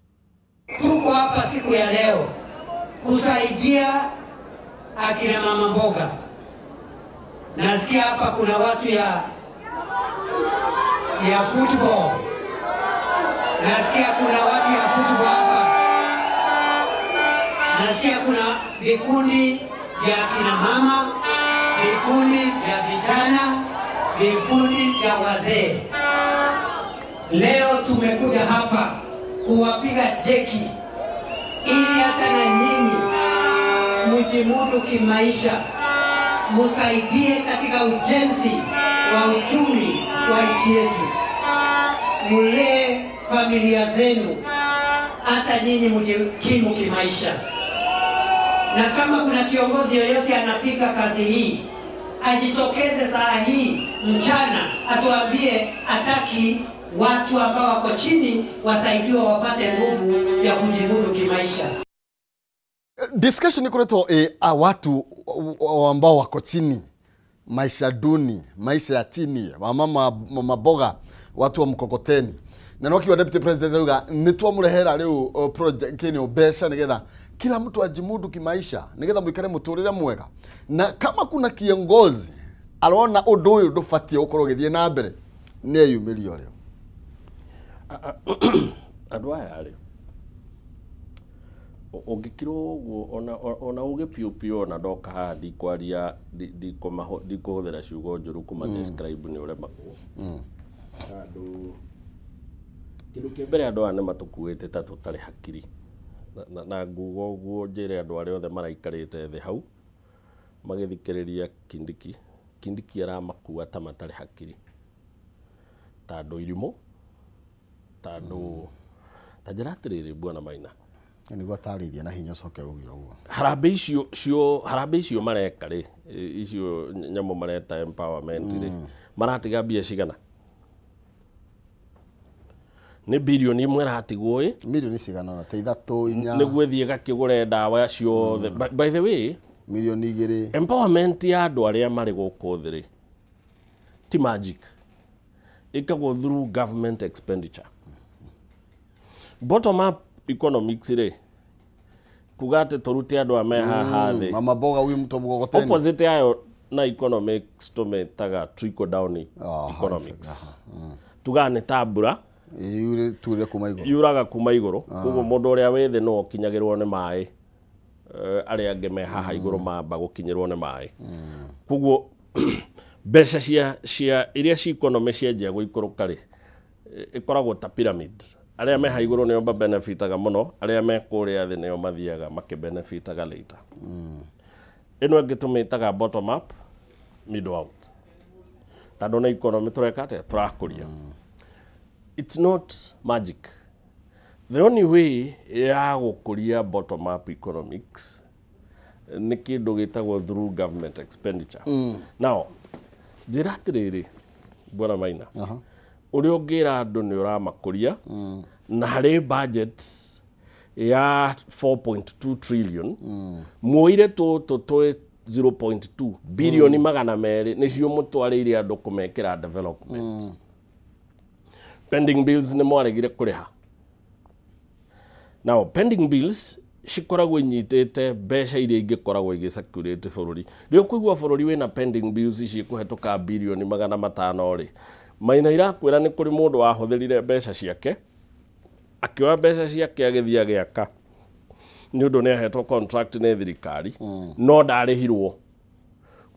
Tuko hapa siku ya leo kusaidia akina mama mboga. Nasikia hapa kuna watu ya football. Nasikia kuna watu ya football hapa. Nasikia kuna vikundi vya akina mama, vikundi vya vijana, vikundi vya wazee. Leo tumekuja hapa kuwapiga jeki ili hata na nyinyi mjimudu kimaisha, musaidie katika ujenzi wa uchumi wa nchi yetu, mulee familia zenu, hata nyinyi mjikimu kimaisha. Na kama kuna kiongozi yoyote anapika kazi hii, ajitokeze saa hii mchana atuambie ataki watu ambao wako chini wasaidiwe wapate nguvu ya kujimudu kimaisha.
Discussion ikoretwo watu ambao wako chini, maisha duni, maisha ya chini, wamama mama mboga, watu wa mkokoteni, na no kiwa Deputy President auga nĩ twamũrehera rĩu project kini mbeca nĩgetha kila mtu ajimudu kimaisha, nĩgetha mũikare mũtũrĩre mwega. Na kama kuna kiongozi arona ũndũ ũyũ ndũbatiĩ gũkorwo ũgĩthiĩ na mbere, nĩ eyumĩrie ũrĩo.
Andũ aya rĩ, ũngĩkirwo ũguo ona ũgĩ piũ piũ, ona ndoka haha ndikwaria ndikũhũthĩra ciugo njũru kũma describe nĩ ũremagwo. Andũ kĩndũ kĩa mbere, andũ aya nĩ matũkuĩte ta tũtarĩ hakiri. Na nguga ũguo njĩre andũ arĩa othe maraikarĩte thĩ hau magĩthikĩrĩria Kindiki. Kindiki aramakua ta matarĩ hakiri, ta andũ irimũ, ta andũ Ta njĩra atĩrĩrĩ, Bwana Maina.
Nĩguo atarĩirie na hinya ũcoke uge ũguo.
Harambĩ icio cio, harambĩ icio mareka rĩ, icio nyamũ mareta empowerment rĩ, maratiga mbia cigana? Nĩ birioni 1 ĩratigwo ĩ.
Milioni cigana ũna, ta ithatũ, inya.
Nĩguo ĩthiĩ ĩgakĩgũre ndawa ciothe. By the way,
Milioni 2.
Empowerment ya andũ arĩa marĩ gũkũ thĩ rĩ, ti magic, ĩkagwo through government expenditure. Bottom up economics rĩ, kuga atĩ tũrute andũ a me haha thĩ.
Mama mboga, huyu mtu wa mkokoteni.
Opposite yayo na economics tũmĩtaga trickle down economics. Tugaga nĩ ta mbura.
Yure ture kuma igũrũ.
Yuraga kuma igũrũ, koguo mũndũ ũrĩa wĩ thĩ no ũkinyagĩrwo nĩ maĩ, arĩa angĩ me haha igũrũ mamba gũkinyĩrwo nĩ maĩ. Koguo mbeca cia iria ci economy cianjia gũikũrũka rĩ, ĩkoragwo ta pyramid. Arĩa me haha igũrũ nĩo mabenefitaga mũno, arĩa me kũrĩa thĩ nĩo mathiaga makĩbenefitaga later. Ĩno ĩngĩ tũmĩtaga bottom up, middle out, tondũ nĩ economy tũreka atĩa? Tũrakũria. It's not magic. The only way ya gũkũria bottom up economics nĩ kĩndũ gĩtagwo through government expenditure. Now njĩra atĩrĩrĩ, Bwana Maina, ũrĩa ũngĩra andũ nĩ ũramakũria na harĩ budget ya 4.2 trillion, muoire tũtũ twĩ 0.2 bilioni 200 nĩcio mũtwarĩire andũ kũmekĩra development. Pending bills nĩ mwaregire kũrĩha. Now pending bills cikoragwo inyitĩte mbeca iria ingĩkoragwo igĩcirculate bũrũri. Rĩu ũkũigua bũrũri wĩna pending bills cikũhetũka bilioni 500 rĩ, Maina, irakwĩra nĩ kũrĩ mũndũ wahũthĩrire mbeca ciake, akĩoya mbeca ciake agĩthiĩ agĩaka nĩ ũndũ nĩ ahetwo contract nĩ thirikari, no ndarĩhirwo.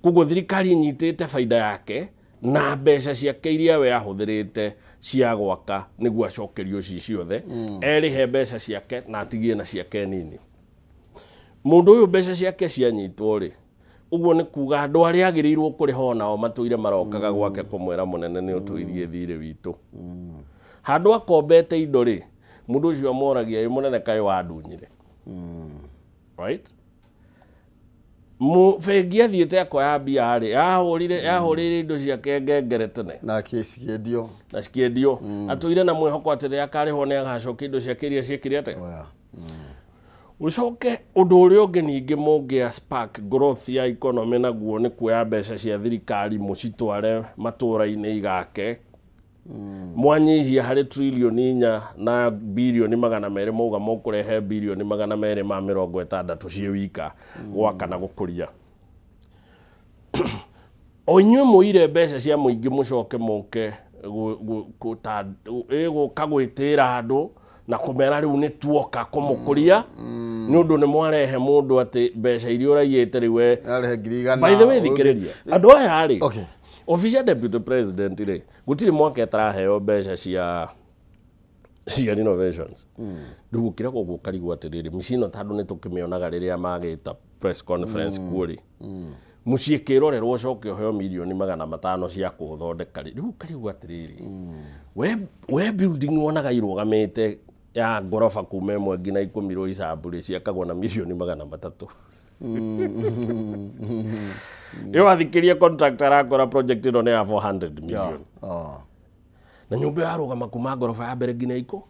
Koguo thirikari ĩnyitĩte baida yake na mbeca ciake iria we ahũthĩrĩte cia gwaka nĩguo acokerio ci ciothe, erĩhe mbeca ciake na atigie na ciake nini. Mũndũ ũyũ mbeca ciake cianyitwo rĩ, ũguo nĩ kuga andũ arĩa agĩrĩirwo kũrĩha onao matũire marokaga gwake kũmwĩra, "Mũnene, nĩ ũtũirie thirĩ witũ." Handũ akombete indo rĩ, mũndũ ũcio amoragia, "Ĩ mũnene, kaĩ wandunyire?" Right? Bengi athiĩte akoya mbia rĩ, yahũrire yahũrĩire indo ciake ngengere tene.
Na cikĩendio.
Na cikĩendio. Atũire na mwĩhoko atĩ rĩrĩa akarĩhwo nĩ agacokia indo ciake iria ciĩkire atĩa.
Oya.
Ũcoke ũndũ ũrĩa ũngĩ ningĩ mũngĩa spark growth ya economy naguo nĩ kuoya mbeca cia thirikari mũcitware matũra-inĩ igake. Mwanyihia harĩ trilioni 4 na bilioni 200, mauga mũkũrehe bilioni 260 ciĩ wika gwaka na gũkũria. O inyuĩ mũire mbeca cia mũingĩ, mũcoke mũke gũka gwĩtĩra andũ na kũmera rĩu nĩ tuoka kũmũkũria, nĩ ũndũ nĩ mwarehe mũndũ atĩ mbeca iria ũraiyĩte rĩu we.
Arehe 100,000.
By the way, thikĩrĩria, andũ aya rĩ, official deputy president rĩ, gũtirĩ mwaka ĩtaraheo mbeca cia renovations. Rĩu gũkĩra koguo ũkarigwo atĩrĩrĩ, mĩciĩ ĩno tondũ nĩ tũkĩmĩonaga rĩrĩa magĩta press conference kuo rĩ, mũciĩ kĩrorerwo ũcoke ũheo milioni 500 cia kũũthondeka rĩ, rĩu ũkarigwo atĩrĩrĩ, we building wonaga irũgamĩte ya ngoroba kuma 1 nginya 10 Roysambu rĩ, ciakagwo na milioni 300. Ĩyo wathikĩria contractor arakora project ĩno nĩ ya 400 million. Na nyũmba ĩyo yarũgama kuma ngoroba ya mbere nginya iko.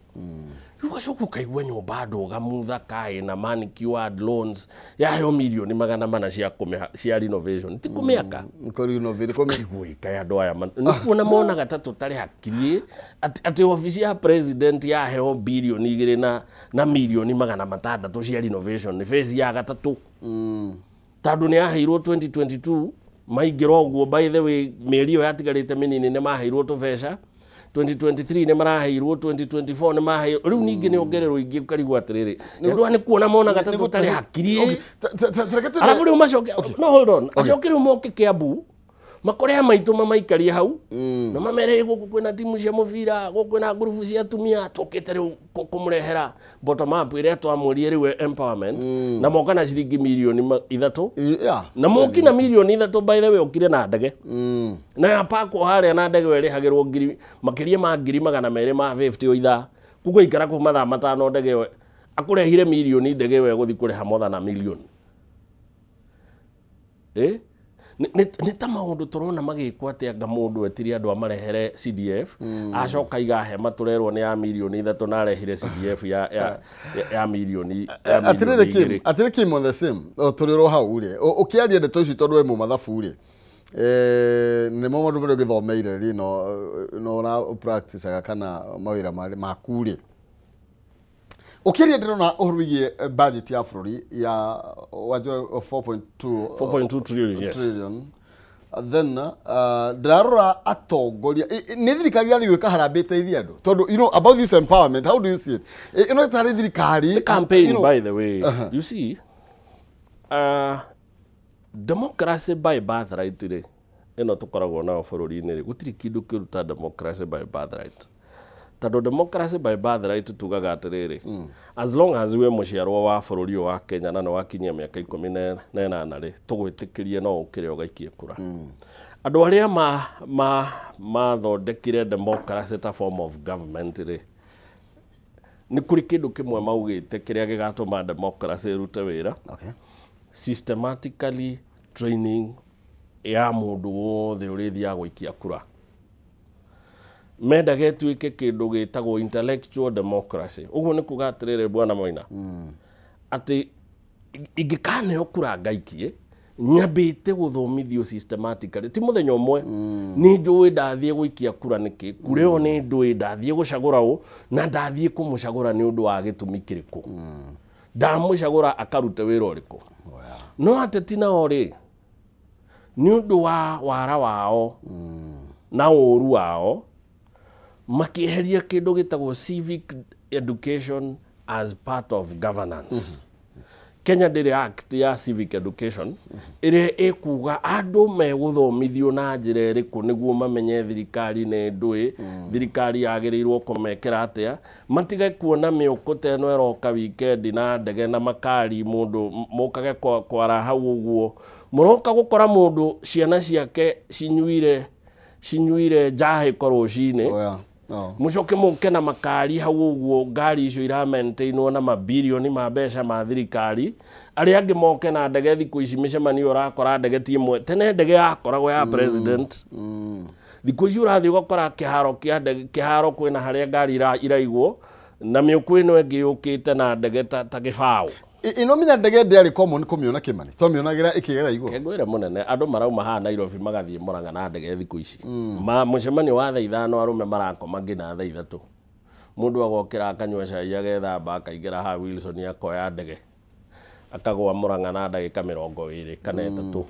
Rĩu ũgacoka ũkaigua nyũmba ndũgamu thaka ĩna manicured lawns yaheo milioni 400 cia kũmĩha cia renovation, ti kũmĩaka.
Kũrenovate, kũmĩ
Karigwo ĩkaĩ andũ aya nĩ kuona monaga ta tũtarĩ hakiri atĩ obici ya president yaheo bilioni 2 na milioni 600 cia renovation nĩ phase ya gatatũ, tondũ nĩ yaheirwo 2022 maingĩra ũguo. By the way, mĩeri ĩyo yatigarĩte mĩnini nĩ maheirwo tũbeca. 2023 nĩ maraheirwo, 2024 nĩ maheirwo, rĩu ningĩ nĩ ongererwo ingĩ. Ũkarigwo atĩrĩrĩ, andũ aya nĩ kuona monaga ta tũtarĩ hakiri.
Okay, ta reke
Arabu rĩu macoke, no hold on, acoke rĩu moke Kiambu makore a maitũ mamaikarie hau na mamere, "Gũkũ kwĩna timu cia mũbira, gũkũ kwĩna ngurubu cia atumia, tũkĩte rĩu kũmũrehera bottom up ĩrĩa twamũrie rĩu empowerment," na moka na ciringi milioni 3. Na moki na milioni 3, by the way, okire na ndege na yapakwo harĩa na ndege ĩyo ĩrĩhagĩrwo ngiri makĩria ma ngiri 250 o ithaa. Kũgũikara kũu mathaa 5 ndege ĩyo akũrehire mirioni ndege ĩyo ĩgũthiĩ kũrĩha more than a million. Nĩ ta maũndũ tũrona magĩkwo atĩ anga mũndũ etirie andũ amarehere CDF acoka iga hema tũrerwo nĩ ya mirioni 3 na arehire CDF ya mirioni
2. Atĩrĩrĩ Kim, on the same tũrĩ oro hau rĩ, ũkĩaria ndeto ici tondũ we mũmathabu rĩ, nĩ mo maũndũ marĩa ũgĩthomeire rĩ, no ũra practice kana mawĩra maku rĩ, ũkĩaria ndĩrona ũhoro wĩgiĩ budget ya bũrũri ya wajua 4.2
trillion, yes.
Trillion. Then ndĩrarora atongoria nĩ thirikari yathiĩ gwĩka harambee ĩteithie andũ, tondũ you know about this empowerment, how do you see it? Ĩno ĩtarĩ thirikari
the campaign, you know, by the way, you see democracy by birthright rĩ, ĩno tũkoragwo nayo bũrũri-inĩ rĩ, gũtirĩ kĩndũ kĩũru ta democracy by birthright. Tondũ democracy by birthright tugaga atĩrĩrĩ, as long as we mũciarwo wa bũrũri ũyũ wa Kenya na nĩ wakinyia mĩaka 18 rĩ, tũgwĩtĩkĩrie no ũkĩre ũgaikie kura. Andũ arĩa mathondekire democracy ta form of government rĩ, nĩ kũrĩ kĩndũ kĩmwe maugĩte kĩrĩa gĩgatũma democracy ĩrute wĩra.
Okay.
Systematically training ya mũndũ wothe ũrĩthiaga gũikia kura. Mendaga ĩtuĩke kĩndũ gĩtagwo intellectual democracy. Ũguo nĩ kuga atĩrĩrĩ bwana Maina, atĩ ingĩkaneo kura ngaikie nyambĩte gũthomithio systematically, ti mũthenya ũmwe. Nĩ njũĩ ndathiĩ gũikia kura nĩkĩ, kura ĩyo nĩ ndũĩ ndathiĩ gũcagũra ũ na ndathiĩ kũmũcagũra nĩ ũndũ wa gĩtũmi kĩrĩkũ, ndamũcagũra akarute wĩra ũrĩkũ. No ateti nao rĩ, nĩ ũndũ wa wara wao na ũũru wao, makĩeheria kĩndũ gĩtagwo civic education as part of governance. Kenya ndĩrĩ act ya civic education ĩrĩa ĩkuga andũ megũthomithio na njĩra ĩrĩkũ nĩguo mamenye thirikari nĩ ndũĩ, thirikari yagĩrĩirwo kũmekĩra atĩa, matige kuona mĩũkũ ta ĩno ĩroka weekend na ndege na makari, mũndũ mũkage kwara hau ũguo, mũroka gũkora mũndũ ciana ciake cinyuire njahĩko rũcinĩ. Mũcoke mũke na makari hau ũguo, ngari icio iramaintainwo na mabirioni ma mbeca ma thirikari, arĩa angĩ moke na ndege thikũ ici mĩcemanio ũrakora ndege ti ĩmwe. Tene ndege yakoragwo ya president, thikũ ici ũrathiĩ ũgakora kĩharo kĩa ndege, kĩharo kwĩna harĩa ngari iraigwo na mĩũkũ ĩno ĩngĩ yũkĩte na ndege ta gĩbaũ.
Ĩno menya ndege ndĩarĩ common kũmĩona Kĩmani, twamĩonagĩra ĩkĩgera igũrũ.
Ngwĩre mũnene, andũ marauma haha Nairobi magathiĩ Murang'a na ndege thikũ ici. Mũcemanio wa thaa 5 arũme marakoma nginya thaa 3. Mũndũ agokĩra akanyua cai agethamba akaingĩra haha Wilson akoya ndege akagwa Murang'a na ndagĩka 20 kana 3.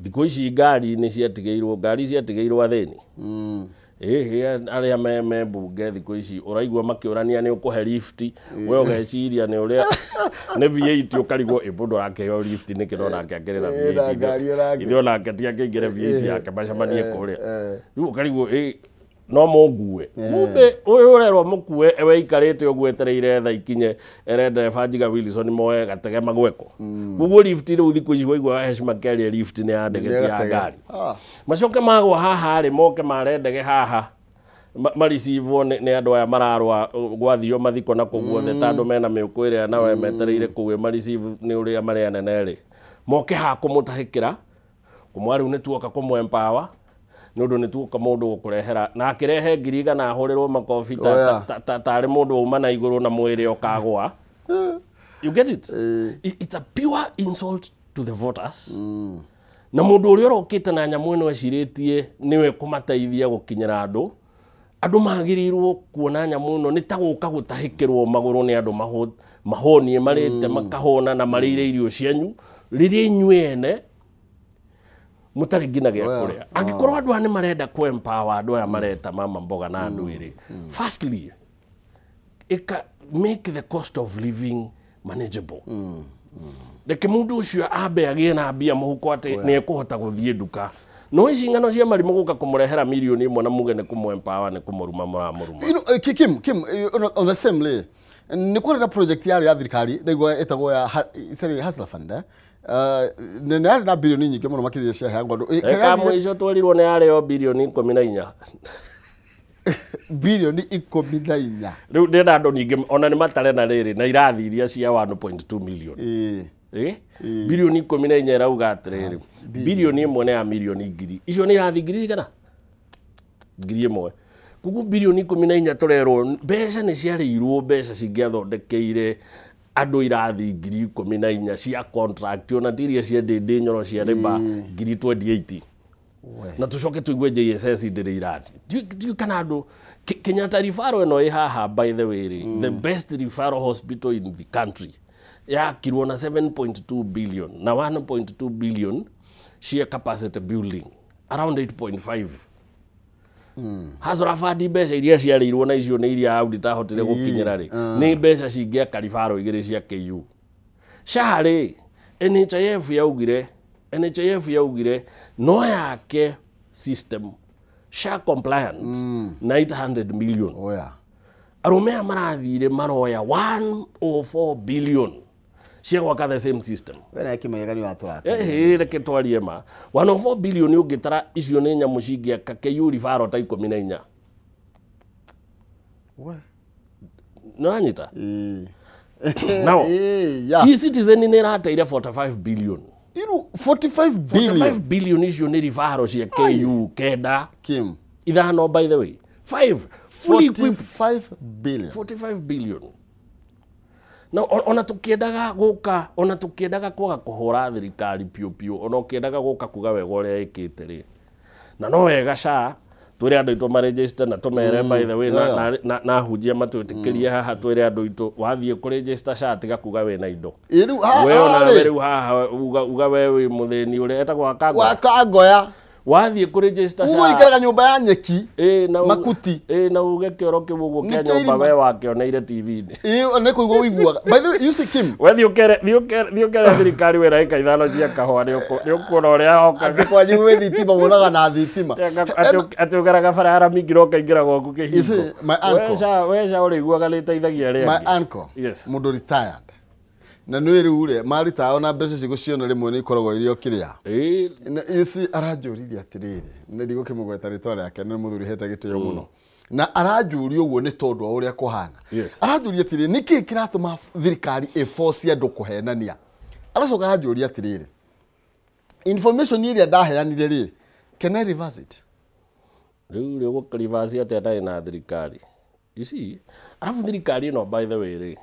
Thikũ ici ngari nĩ ciatigĩirwo, ngari ciatigĩirwo athĩni. Arĩa me mbunge thikũ ici ũraigua makĩũrania nĩ ũkũhe lift, we ũgeciria nĩ ũrĩa nĩ V8 ũkarigwo ĩ mũndũ arakĩheo lift nĩkĩ no nake akĩrĩ na V8, ithuĩ onake ti akĩingĩre V8 yake macemanie kũrĩa, rĩu ũkarigwo no mũngue, kumbe ũyũ ũrerwo mũkue we ikarĩte ũguo etereire thaa ikinye ere ndereba Njiga Wilson moe gatege magweko. Koguo lift rĩu thikũ ici waigua heshima kĩaria lift nĩ ya ndege ti ya ngari. Macoke magwa haha rĩ, moke mare ndege haha maricivwo nĩ andũ aya mararũa gwathio mathiko na kũu guothe, ta andũ mena mĩũkũ ĩrĩa nawe metereire kũu maricivwo nĩ ũrĩa marĩ anene rĩ, moke haha kũmũtahĩkĩra kũmwa rĩu nĩ tuoka kũmũ empower nĩ ũndũ nĩ tuoka mũndũ gũkũrehera na akĩrehe 100,000 ahũrĩrwo makobi tarĩ mũndũ wauma na igũrũ na mwĩrĩ ũkagũa. You get it? It's a pure insult to the voters. Na mũndũ ũrĩa ũrokĩte na nyamũ ĩno ecirĩtie nĩwe kũmateithia gũkinyĩra andũ, andũ magĩrĩirwo kuona nyamũ ĩno nĩ ta gũka gũtahĩkĩrwo magũrũ nĩ andũ mahũnie marĩte makahũna na marĩire irio cianyu rĩrĩa inyuĩ ene mũtarĩ nginya gĩa kũrĩa. Angĩkorwo andũ aya nĩ marenda kũ empower andũ aya mareta mama mboga na andũ ĩrĩ, firstly make the cost of living manageable. Reke mũndũ ũcio ambe agĩe na mbia mũhuko atĩ nĩ ekũhota gũthiĩ nduka. No ici ng'ano cia marimũ gũka kũmũrehera mirioni 1 na muge nĩ kũmũ empower nĩ kũmũruma mũramũruma.
You know, Kim, on the same lay, nĩ kũrĩ na project yarĩ ya thirikari ndaigua ĩtagwo ya Hustler Fund, nĩ yarĩ na birioni nyingĩ mũno makĩria ciaheagwo andũ.
Eka mũico twerirwo nĩ yarĩ o birioni 14.
Bilioni 14.
Rĩu ndĩrenda andũ ningĩ ona nĩ matare na rĩrĩ na irathi iria cia 1.2 million. Bilioni 14 ĩrauga atĩrĩrĩ, bilioni 1 nĩ ya milioni 1000. Icio nĩ irathi 1000 cigana? 1000. Koguo bilioni 14 tũrerwo mbeca nĩ ciarĩirwo, mbeca cingĩathondekeire andũ irathi 14,000 cia contract, ona ti iria cia ndĩndĩ nyoro cia rĩba 20,000. Na tũcoke tũigue JSS ndĩrĩ irathi. Ndiũĩ kana andũ Kenyatta referral ĩno ĩ haha, by the way rĩ, the best referral hospital in the country, yakirwo na 7.2 billion na 1.2 billion cia capacity building, around 8.5. Hazora bandi mbeca iria ciarĩirwo na icio nĩ iria auditor ahotire gũkinyĩra rĩ, nĩ mbeca cingĩaka ribaro igĩrĩ cia KU. SHA rĩ, NHIF yaugire no yake system SHA compliant na 800 million.
Oya.
Arũme aya marathire maroya 104 billion cia gwaka the same system.
We na kĩmenya nĩ watũraka.
Reke twarie ma. 104 billion ũngĩtara icio nĩ nyamũ cingĩaka KU ribaro ta 14.
We.
Nĩũranyita?
Ĩĩ.
Now,
Ĩĩ, ya.
E-Citizen nĩ ĩrateire 45 billion.
Iru 45 billion.
45 billion icio nĩ ribaro cia KU kenda
Kim.
ithano, by the way, 5 fully equipped.
45 billion.
45 billion. Na ona tukiendaga guka, ona tukiendaga kwaga kuhura thirikari piũ piũ, ona ũkĩendaga gũka kuga wega ũrĩa ĩkĩte rĩ, na no wega SHA twĩre andũ aitũ maregister na tũmere, by the way, na hunjia matwĩtĩkĩrie haha twĩre andũ aitũ, wathiĩ kũregister SHA tiga kuga wĩna indo.
Ĩ rĩu haha
We ona we
rĩ,
rĩu haha uga we wĩ mũthĩni ũrĩa etagwo Wakangwa.
Wakangoya.
Wathiĩ kũregister
Uguo
SHA
ikaraga nyũmba ya nyeki.
Ĩ, na
Makuti.
Ĩ, na uge kĩoro kĩu ũguo
Nĩ
kĩa nyũmba
kĩrima.
we wakĩoneire TV-inĩ.
Ĩ, nĩ kũigua ũiguaga. By the way, you see, Kim.
We thiĩ ũkere thirikari wĩra ĩka ithano cia kahũa, nĩ ũkuona ũrĩa okaga.
Atĩ kwanyu gwĩ thitima, muonaga na thitima.
Atĩ ũgeraga bara ya rami nginya ũkaingĩra gwaku
You see,
kĩhingo.
my uncle.
We SHA ũrĩiguaga nĩ ĩteithagia arĩa
My
angĩ.
uncle.
Yes.
Mũndũ retired. Na nĩ rĩu rĩ, maritaya ona mbeca cigũciona rĩmwe nĩ ikoragwo irĩ o kĩrĩa. You see, aranjũririe atĩrĩrĩ, nĩ ndigũkĩmũgweta rĩtwa rĩake, nĩ mũthuri hete gĩtĩo mũno, na aranjũria ũguo nĩ tondũ wa ũrĩa kũhana. Aranjũria atĩrĩrĩ, nĩkĩĩ kĩratũma thirikari ĩforce andũ kũhenania? Aracoka aranjũria atĩrĩrĩ, information ĩrĩa ndaheanire rĩ, can I reverse it?
Rĩu rĩ, ũgũkĩrivasi atĩa ndarĩ na thirikari? You see, arabu thirikari ĩno, by the way rĩ,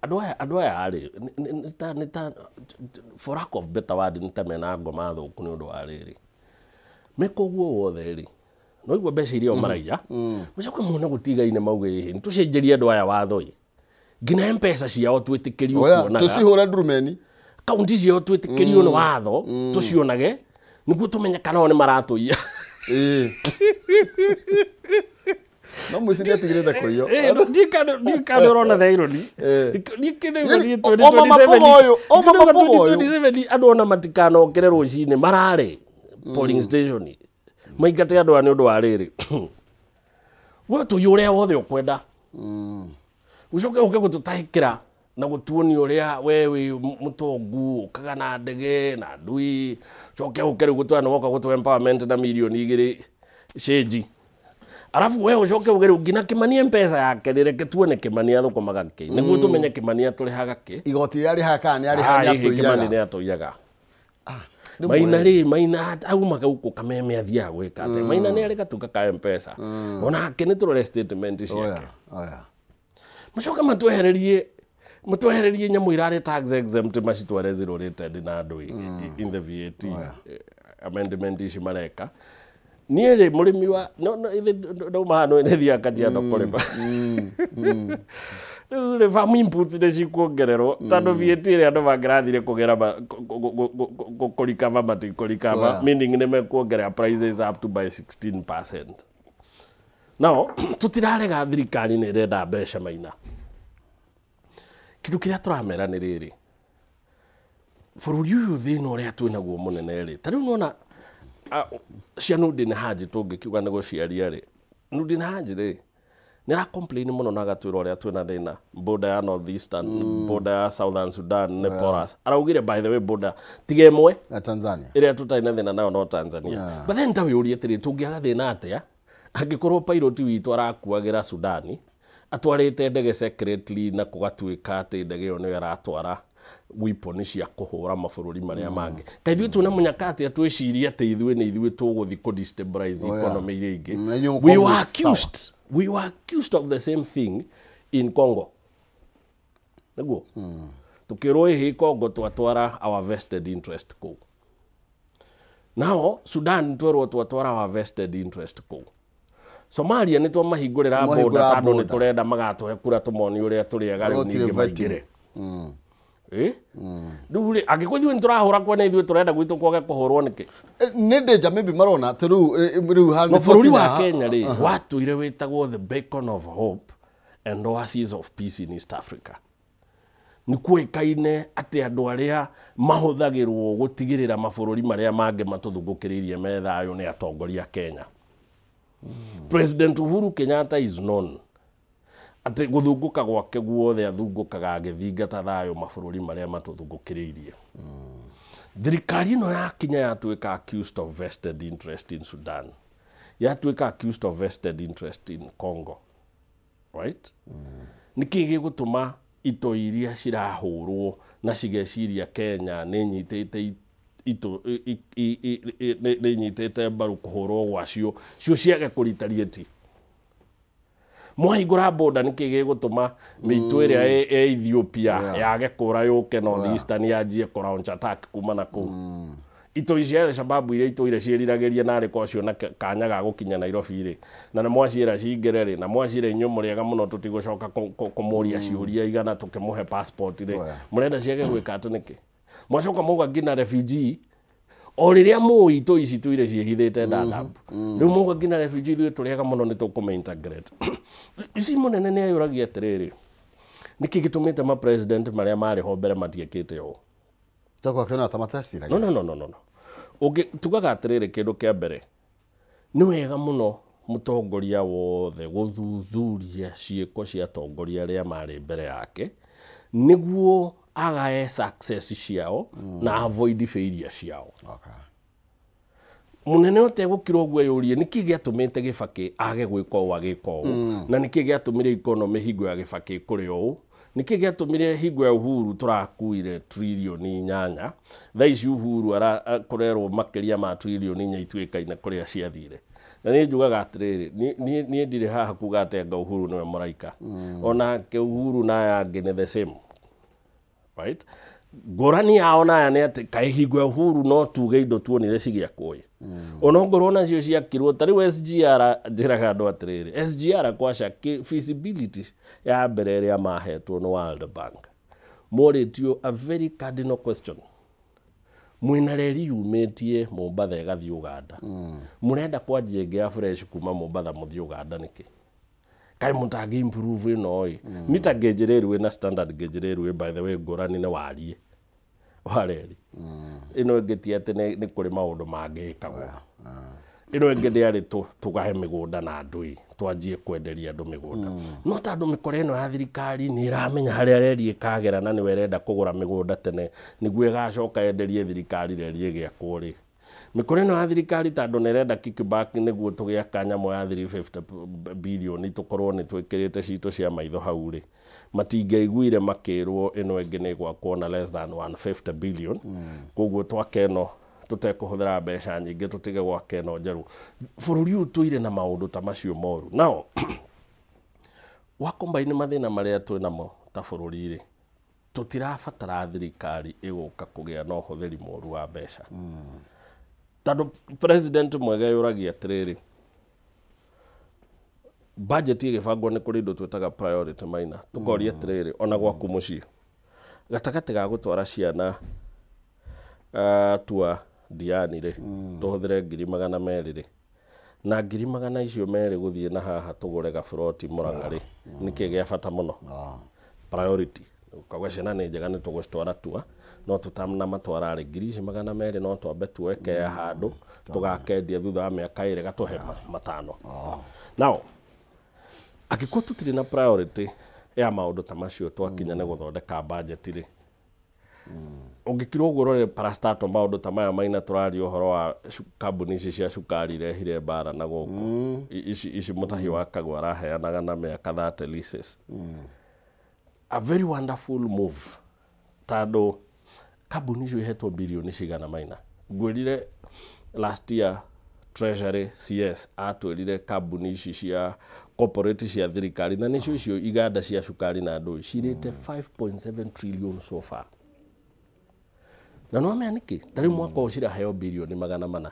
andũ aya rĩ, nĩ ta for lack of better word, nĩ ta mena ngoma thũku nĩ ũndũ wa rĩrĩ meka ũguo wothe rĩ, no igua mbeca iria o maraiya, macoke mone gũtigaine mauge ĩhĩ nĩ tũcenjerie andũ aya watho ĩ, nginya mpesa ciao twĩtĩkĩrio
Oya,
kuonaga
tũcihũre ndurumeni.
Kaunti ciao twĩtĩkĩrio nĩ watho tũcionage nĩguo tũmenye kana o nĩ maratũiya.
Ĩĩ, no mũici nĩ atigĩrĩte kũiywo.
Ndikana ũrona the irony.
Yani, o mama mboga ũyũ, o mama mboga ũyũ.
2027 andũ ona matikanokĩre rũcinĩ mararĩ polling station maingate andũ aya nĩ ũndũ wa rĩrĩ, we tũiye ũrĩa wothe ũkwenda, ũcoke ũke gũtũtahĩkĩra na gũtuonia ũrĩa we wĩ mũtongu, ũkaga na ndege na ndui, coke ũke rĩu gũtwara nĩ woka gũtũ empowerment na 2 mirioni cĩnji, arabu we ũcoke uge rĩu nginya Kĩmani mpesa yake rĩ, reke tuone Kĩmani athũkũmaga kĩ nĩguo tũmenye Kĩmani atũrĩhaga kĩ.
Igoti rĩrĩa arĩhaga kana nĩ arĩhaga nĩ
Ai, Kĩmani
atũiyaga.
Nĩ atũiyaga.
Rĩmwe
Maina rĩ, Maina aumaga gũkũ Kameme athiaga gwĩka atĩa? Maina nĩ arĩ gatuka ka mpesa onake, nĩ tũrore statement ciake.
Oya, oya.
Macoke matwehererie nyamũ irarĩ tax exempt, macitware zero rated na andũ in the VAT amendment ici mareka. Niĩ rĩ, mũrĩmi wa no ithe ndauma haha nĩ thiaga Kajiado kũrĩma. Rĩu rĩ, farm inputs nĩ cikuongererwo tondũ VAT ĩrĩa andũ mangĩrathire kũgera kũrikava matikũrikava, meaning nĩ mekuongerera prices up to by 16%. Now tũtirarega thirikari nĩ ĩrenda mbeca, Maina. Kĩndũ kĩrĩa tũramera nĩ rĩrĩ, bũrũri ũyũ thĩna ũrĩa twĩnaguo mũnene rĩ, ta rĩu nĩwona cia Nurdin Haji, tũngĩkiuga nĩ gũciaria rĩ, Nurdin Haji rĩ nĩ ara complain mũno na agatwĩra ũrĩa twĩna thĩna border ya North Eastern, border ya Southern Sudan nĩ porous. Araugire, by the way, border tiga ĩmwe
Na Tanzania.
Ĩrĩa tũtarĩ na thĩna nayo no Tanzania.
Yeah.
But then ta wĩũrie atĩrĩ, tũngĩaga thĩna atĩa Angĩkorwo pilot witũ arakuagĩra Sudani atwarĩte ndege secretly na kũgatuĩka atĩ ndege ĩyo nĩyo ĩratwara weapon cia kũhũra mabũrũri marĩa mangĩ, kaĩ ithuĩ twĩna mũnyaka atĩa twĩcirie atĩ ithuĩ nĩ ithuĩ tũgũthiĩ kũ destabilize economy iria ingĩ?
Na inyuĩ
We
mũkorwo
were
mwĩ sawa.
accused, we were accused of the same thing in Congo, nĩguo tukĩrwo ĩhĩ Congo twatwara our vested interest kũu, nao Sudan twerwo twatwara our vested interest kũu, Somalia nĩ twamahingũrĩra
Mwahingũra
boda tondũ nĩ
border.
tũrenda magatũhe kura tũmonie ũrĩa tũrĩ ega rĩu
Gũtirĩ
ningĩ
vetting.
maingĩre. Ĩ rĩu rĩ, angĩkorwo ithuĩ nĩ tũrahũra kwene, ithuĩ tũrenda gwitũ kwage kũhũrwo nĩkĩ?
Nĩ danger maybe marona atĩ rĩu
No bũrũri wa Kenya rĩ, watũire wĩtagwo the beacon of hope and oasis of peace in East Africa. Nĩ kuĩkaine atĩ andũ arĩa mahũthagĩrwo gũtigĩrĩra mabũrũri marĩa mangĩ matũthungũkĩrĩirie me thayũ nĩ atongoria Kenya. President Uhuru Kenyatta is known atĩ gũthungũka gwake guothe athungũkaga agĩthingata thayũ mabũrũri marĩa matũthungũkĩrĩirie. Thirikari ĩno yakinya yatuĩka accused of vested interest in Sudan, yatuĩka accused of vested interest in Congo, right? Nĩkĩ gĩgũtũma itoi iria cirahũrwo na cigeciria Kenya nĩ nyitĩte itũ nĩ nyitĩte mbaru kũhũrwo gwacio, cio ciage kũritarieti? Mwahingũra boda, nĩkĩ gĩgũtũma mĩitũ ĩrĩa ĩ Ethiopia yage kũra yũke North Eastern yanjie kũ launch attack kuma na kũu? Itoi cia Al-Shabaab iria itũire ciĩriragĩria narĩ korwo ciona kanya ga gũkinya Nairobi rĩ, na nĩ mwaciĩra cingĩre rĩ, na mwaciĩra inyuĩ mũrĩega mũno, tũtigũcoka kũmũria ciũria igana tũkĩmũhe passport rĩ, mũrenda ciage gwĩka atĩ nĩkĩ? Mwacoka mauga nginya refugee, o rĩrĩa mũĩ itoi ici tũire ciĩhithĩte Dadaab, rĩu mauga nginya refugee ithuĩ tũrĩega mũno nĩ tũkũma integrate ici. Mũnene nĩ ayũragia atĩrĩrĩ, nĩkĩ gĩtũmĩte ma president marĩa marĩ ho mbere matiĩkĩte ũũ?
Toko akĩona ta mateciragia.
No, no, no, no, no, no. Ũngĩ tugaga atĩrĩrĩ, kĩndũ kĩa mbere nĩ wega mũno mũtongoria wothe gũthuthuria ciĩko cia atongoria arĩa marĩ mbere yake nĩguo agae success ciao na avoid failure ciao. Mũnene ũtegũkira ũguo eyũrie nĩkĩ gĩatũmĩte Gĩbakĩ age gwĩka ũũ agĩka ũũ, na nĩkĩ gĩatũmire economy hingo ya Gĩbakĩ ĩkũre ũũ, nĩkĩ gĩatũmire hingo ya Uhuru tũrakuire tririoni 8, thaa ici Uhuru kũrerwo makĩria ma tririoni 4 ituĩkaine kũrĩa ciathire. Na niĩ njugaga atĩrĩrĩ, niĩ ndirĩ haha kuga atĩ anga Uhuru nĩwe mũraika, onake Uhuru na aya angĩ nĩ the same, right? Ngũrani yao naya nĩ atĩ kaĩ hingo ya Uhuru no tuge indo tuonire cigĩakwo ĩ, ona ongorwo nacio ciakirwo ta rĩu SGR. Njĩraga andũ atĩrĩrĩ, SGR kwaca feasibility ya mbere ĩrĩa mahetwo nĩ World Bank, morĩtio a very cardinal question: mwĩna reri yumĩtie Mombatha ĩgathiĩ Uganda, mũrenda kwanjia ĩngĩ ya fresh kuma Mombatha mũthiĩ Uganda nĩkĩ? Kaĩ mũtangĩ improve ĩno ĩ mita gauge railway na standard gauge railway? By the way, ngũrani nĩ wariĩ wa reri. Ĩno ĩngĩ ti atĩ nĩ kũrĩ maũndũ mangĩkagwo. Ĩno ĩngĩ ndĩarĩ tũgahe mĩgũnda na andũ ĩ, twanjie kwenderia andũ mĩgũnda, no tondũ mĩkora ĩno ya thirikari nĩ ĩramenya harĩa reri ĩkagera na nĩwe ĩrenda kũgũra mĩgũnda tene nĩguo ĩgacoka yenderie thirikari reri ĩgĩakwo rĩ. Mĩkora ĩno ya thirikari tondũ nĩ ĩrenda kickback nĩguo tũgĩaka nyamũ ya 350 bilioni tũkorwo nĩ twĩkĩrĩte citũ cia maitho hau rĩ, matingĩaiguire makĩrwo ĩno ĩngĩ nĩ ĩgwakwo na less than 150 billion, koguo twake ĩno tũtekũhũthĩra mbeca nyingĩ, tũtige gwaka ĩno njerũ. Bũrũri ũyũ tũire na maũndũ ta macio moru nao wakombaini mathĩna marĩa twĩ namo ta bũrũri rĩ, tũtirabatara thirikari ĩgũka kũgĩa na ũhũthĩri mũru wa mbeca, tondũ president mwega yũragia atĩrĩrĩ, budget ĩgĩbangwo nĩ kũrĩ indo twĩtaga priority minor. Tũkoria atĩrĩrĩ, ona gwaku mũciĩ gatagatĩ ga gũtwara ciana tua Diani rĩ, tũhũthĩre 200,000 rĩ, na ngiri magana icio merĩ gũthiĩ na haha tũgũre gaburoti Mũrang'a rĩ, nĩkĩ gĩa bata mũno? Priority ukauga ciana nĩ njega, nĩ tũgũcitwara tua, no tũtanamatwara rĩ, ngiri ici 200 no twambe tuweke handũ tũgakendia thutha wa mĩaka 2 gatũhe matano. Now angĩkorwo tũtirĩ na priority ya maũndũ ta macio twakinya nĩ gũthondeka budget rĩ, Ũngĩkirwo ũguo ũrore parastatal maũndũ ta maya maina tũraria ũhoro wa kambuni ici cia cukari irehire mbara na gũkũ. Ici Mũtahi wa Kagwa araheanaga na mĩaka 30 leases. A very wonderful move tondũ kambuni icio ihetwo birioni cigana maina. Ngwĩrire last year Treasury CS atwĩrire kambuni ici cia corporate cia thirikari na nĩcio icio iganda cia cukari na ndũĩ cirĩte 5.7 trillion so far. Na no amenya nĩkĩ ta rĩu mwaka ũyũ ciraheo birioni 400.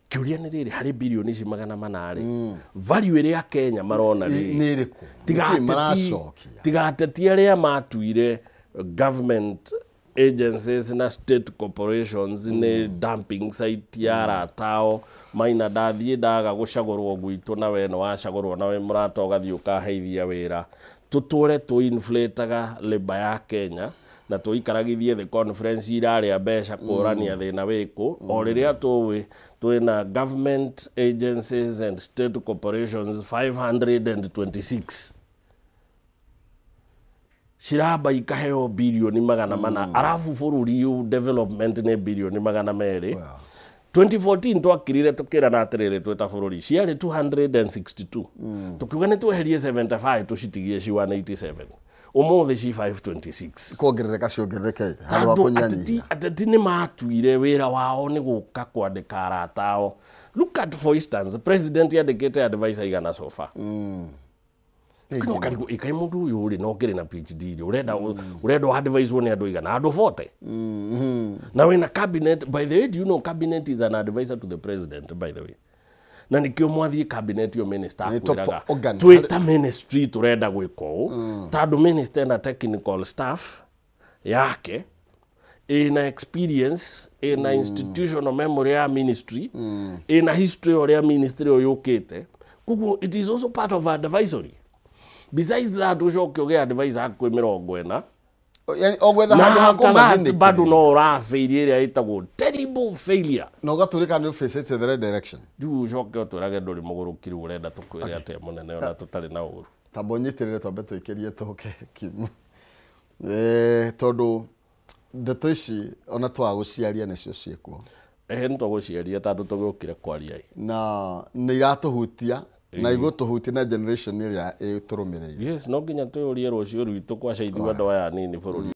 Kĩũria nĩ rĩrĩ, harĩ birioni ici 400 rĩ, value ĩrĩa Kenya marona rĩ
Nĩ ĩrĩkũ? Nĩkĩ maracokia?
Tiga ateti arĩa matuire government agencies na state corporations nĩ dumping site ya aratao maina ndathiĩ ndaga gũcagũrwo gwitũ na we nĩ wacagũrwo na we mũrata ũgathiĩ ũkaheithia wĩra tũtũre tũ-inflataga labour ya Kenya na tũikaragithie the conference irarĩa mbeca kũrania thĩna wĩkũ o rĩrĩa tũĩ twĩna government agencies and state corporations 526 ciramba ikaheo birioni 400 arabu bũrũri ũyũ development nĩ birioni 200. 2014 twakirire tukirana atiriri twita bũrũri ciarĩ 262 tukiuga nĩ tweherie 75 tũcitigie ci 187 ũmũthĩ ci 526
Kuongerereka ciongererekete handũ ha
tondũ
kũnyihanyihia.
Ateti nĩ matuire wĩra wao nĩ gũka kwandĩka arata ao. Look at, for instance, president yandĩkĩte advisor igana so far. No karigwo ĩkaĩ mũndũ ũyũ rĩ no ngĩrĩ na PhD rĩ ũrenda advise nĩ andũ igana andũ 40 na wĩna cabinet. By the way, do you know cabinet is an advisor to the president, by the way? Na nikio mwathiĩ cabinet yo minister
Nĩ top
akwĩraga
organ.
twĩta ministry tũrenda gwĩka ũũ tondũ minister na technical staff yake ĩna experience, ĩna institutional memory ya ministry, ĩna history ũrĩa ministry ũyũ yũkĩte. Koguo it is also part of advisory. Besides that, ũcoke ũgĩe advisor hakuhĩ 40.
Yani o gwetha
Na
handũ ha
after that
kũmathinĩkĩria.
Bado no ũrabĩirie ĩrĩa ĩtagwo terrible failure.
Na ũgatũrĩka nĩ ũfacĩte the right direction.
Rĩu ũcoke ũtwĩrage ndũrĩ mũgũrũki rĩu ũrenda tũkwĩre atĩa mũnene ona tũtarĩ na ũru.
Tamba ũnyitĩrĩre twambe tũikĩrie tũke Kimu. Tondũ ndeto ici ona twaga gũciaria nĩcio ciĩkuo.
Ehe nĩ twagũciaria tondũ tũgĩũkire kwaria ĩ.
Na nĩ iratũhutia na igũtũhutia na generation ĩrĩa ĩtũrũmĩrĩire.
Yes, no nginya twĩyũrie rũciũ rwitũ kwaca ithuĩ andũ aya anini bũrũri.